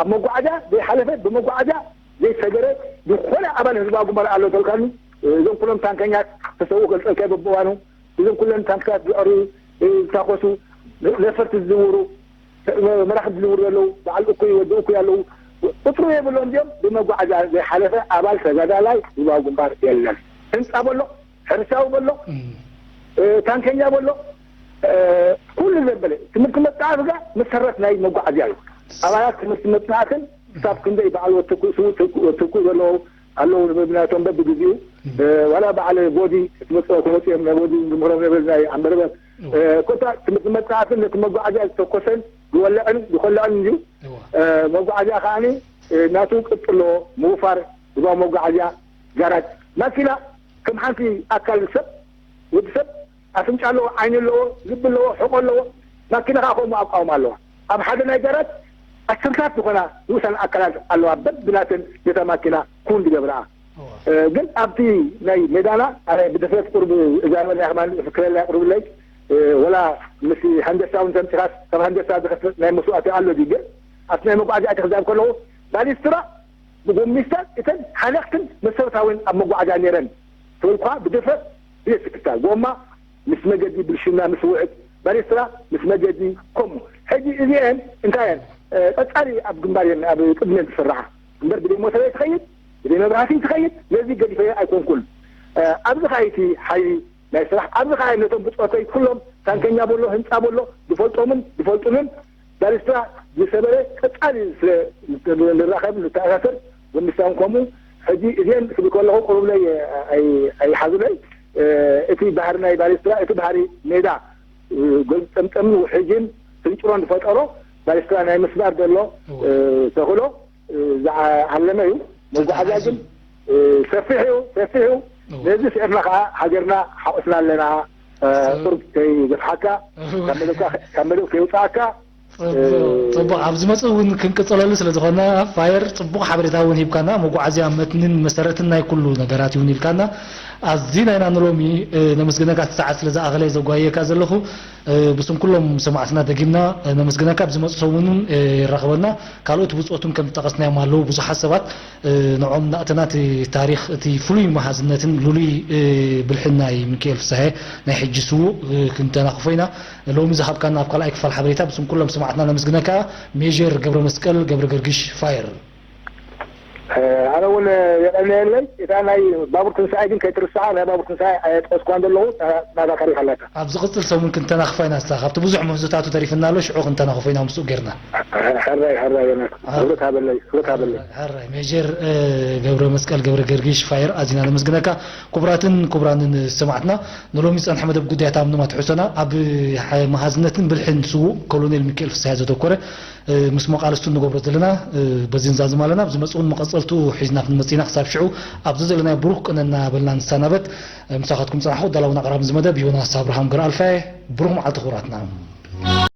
ኣብ መጓዓዝያ ዘይሓለፈ ብመጓዓዝያ ዘይሰገረ ዝኾነ ኣባል ህዝባዊ ግንባር ኣሎ ተልካኒ እዞም ኩሎም ታንከኛት ተሰውኡ ከልፀልካ በብእዋኑ እዞም ኩለን ታንክታት ዝዕርዩ ዝታኮሱ፣ ነፈርቲ ዝዝውሩ፣ መራክብ ዝዝውሩ ዘለዉ፣ በዓል እኩይ ወዲ እኩይ ኣለዉ። ቁፅሪ የብሎም። እዚኦም ብመጓዓዝያ ዘይሓለፈ ኣባል ተጋዳላይ ህዝባዊ ግንባር የለን። ህንፃ በሎ፣ ሕርሻዊ በሎ፣ ታንከኛ በሎ፣ ኩሉ ዘበለ ትምህርቲ መፅናዕቲ ጋር መሰረት ናይ መጓዓዝያ እዩ። ኣባላት ትምህርቲ መፅናዕትን ክሳብ ክንደይ በዓል ወትኩ ስዉእ ትኩ ዘለዉ ኣለዉ። ንብናቶም በብግዜኡ ዋላ በዓል ቦዲ ክትመፅኦ ክመፅኦም ናይ ቦዲ ዝምህሮም ነበር ናይ ኣንበርበር ኮታ ትምህርቲ መፅናዕትን ነቲ መጓዓዝያ ዝተኮሰን ዝወልዕን ዝኮልዕን እዩ። መጓዓዝያ ከዓኒ ናቱ ቅጥ ኣለዎ። ምውፋር ህዝባዊ መጓዓዝያ፣ ጋራጅ፣ ማኪና ከም ሓንቲ ኣካል ሰብ፣ ወዲ ሰብ ኣፍንጫ ኣለዎ፣ ዓይኒ ኣለዎ፣ ልቢ ኣለዎ፣ ሕቆ ኣለዎ። ማኪና ከዓ ከምኡ ኣቃውማ ኣለዋ። ኣብ ሓደ ናይ ጋራጅ ኣስርታት ዝኾና ንኡሳን ኣካላት ኣለዋ። በብናተን ነታ ማኪና ኩን ዝገብርኣ። ግን ኣብቲ ናይ ሜዳና ኣነ ብድፍረት ቁርብ እዛ መድያ ከማን ፍክረላ ቁርብለይ ወላ ምስ ሃንደሳ እውን ተምፅኻስ ካብ ሃንደሳ ዝኸፍል ናይ መስዋእቲ ኣሎ ድዩ? ግን ኣብቲ ናይ መጓዓዝያ ክዛብ ከለኹ ባሊስትራ ብጎሚስታን እተን ሓለኽትን መሰረታዊን ኣብ መጓዓዝያ ነይረን። ተወልኳ ብድፍረት ብየስክታ ጎማ ምስ መገዲ ብልሽና ምስ ውዕት ባሌስትራ ምስ መገዲ ከምኡ። ሕጂ እዚአን እንታይ እየን? ቀጻሊ ኣብ ግንባር እየን ኣብ ቅድሚየን ዝስርሓ እምበር ብደይ ሞተር ትኸይድ ብደይ መብራህቲ ትኸይድ ነዚ ገዲፈ ኣይኮንኩን። ኣብዚ ኸኣይቲ ሓይሊ ናይ ስራሕ ኣብዚ ኸኣ ነቶም ብጾተይ ኩሎም ታንከኛ በሎ ህንጻ በሎ ዝፈልጦምን ዝፈልጡንን ባሊስትራ ዝሰበረ ቀጻሊ ንራኸብ ንተኣሳሰር ወንድሳውን ከምኡ ሕጂ እዚአን ክብል ከለኹ ቁሩብለይ ኣይሓዙለይ። እቲ ባህሪ ናይ ባሊስትራ እቲ ባህሪ ሜዳ ገልጠምጠምን ውሕጅን ስንጭሮን ዝፈጠሮ ባሊስትራ ናይ ምስባር ዘሎ ተኽእሎ ዝዓለመ እዩ። መጓዓዝያ ግን ሰፊሕ እዩ፣ ሰፊሕ እዩ። ነዚ ስዒርና ከዓ ሃገርና ሓቑፍና ኣለና። ቁርብ ከይገፍሓካ ካብ መደብካ ካብ መደብ ከይውፅኣካ። ፅቡቕ ኣብ ዝመፅእ እውን ክንቅፅለሉ ስለ ዝኾና ፋየር ፅቡቕ ሓበሬታ እውን ሂብካና። መጓዓዝያ መትንን መሰረትን ናይ ኩሉ ነገራት ይውን ኢልካና። ኣዝና ኢና ንሎሚ ነመስግነካ እቲ ሰዓት ስለ ዝኣኸለ ዘጓየካ ዘለኹ ብስም ኩሎም ሰማዕትና ደጊምና ነመስግነካ። ኣብ ዝመፅእ ሰሙን እውን ይራኸበና ካልኦት ብፆቱን ከም ዝጠቐስናዮም ኣለዉ ብዙሓት ሰባት ንዖም ናእተና እቲ ታሪኽ እቲ ፍሉይ መሃዝነትን ልሉይ ብልሕን ናይ ሚካኤል ፍስሃየ ናይ ሕጂ ስዉእ ክንተናኽፎ ኢና። ሎሚ ዝሃብካና ኣብ ካልኣይ ክፋል ሓበሬታ ብስም ኩሎም ሰማዕትና ነመስግነካ። ሜጀር ገብረመስቀል ገብረገርግሽ ፋየር። ኣነ እውን የቐንየለይ እታ ናይ ባቡር ትንሳኤ ግን ከይትርሳዓ ናይ ባቡር ትንሳኤ ኣየጥቀስኳን ዘለኹ ናታ ታሪኽ ኣላታ። ኣብ ዝቕፅል ሰሙን ክንተናኽፋ ኢና። ንሳ ካብቲ ብዙሕ ምህዞታቱ ተሪፍና ኣሎ ሽዑ ክንተናኽፎ ኢና ምስኡ ጌርና። ሕራይ ሕራይ ዮናስ ክብረት ሃበለይ ክብረት ሃበለይ። ሕራይ ሜጀር ገብረ መስቀል ገብረ ገርጊሽ ፋየር ኣዚና ነመስግነካ። ክቡራትን ክቡራንን ሰማዕትና ንሎሚ ዝፀንሐ መደብ ጉዳያት ኣምኖማ ትሕዝቶና ኣብ መሃዝነትን ብልሕን ስዉእ ኮሎኔል ሚካኤል ፍስሃየ ዘተኮረ ምስ መቓልስቱ እንገብሮ ዘለና በዚ ንዛዝም ኣለና። ኣብ ዝመፅእ እውን መቐፀልትኡ ሒዝና ክንመፅእ ኢና። ክሳብ ሽዑ ኣብዚ ዘለናዮ ብሩኽ ቅነ እናበልና ንሰናበት። ምሳኻትኩም ዝፀናሕኩ ኣዳላውን ኣቕራብን እዚ መደብ ዮናስ ኣብርሃም ገረኣልፋ እየ። ብሩኽ መዓልቲ ክቡራትና።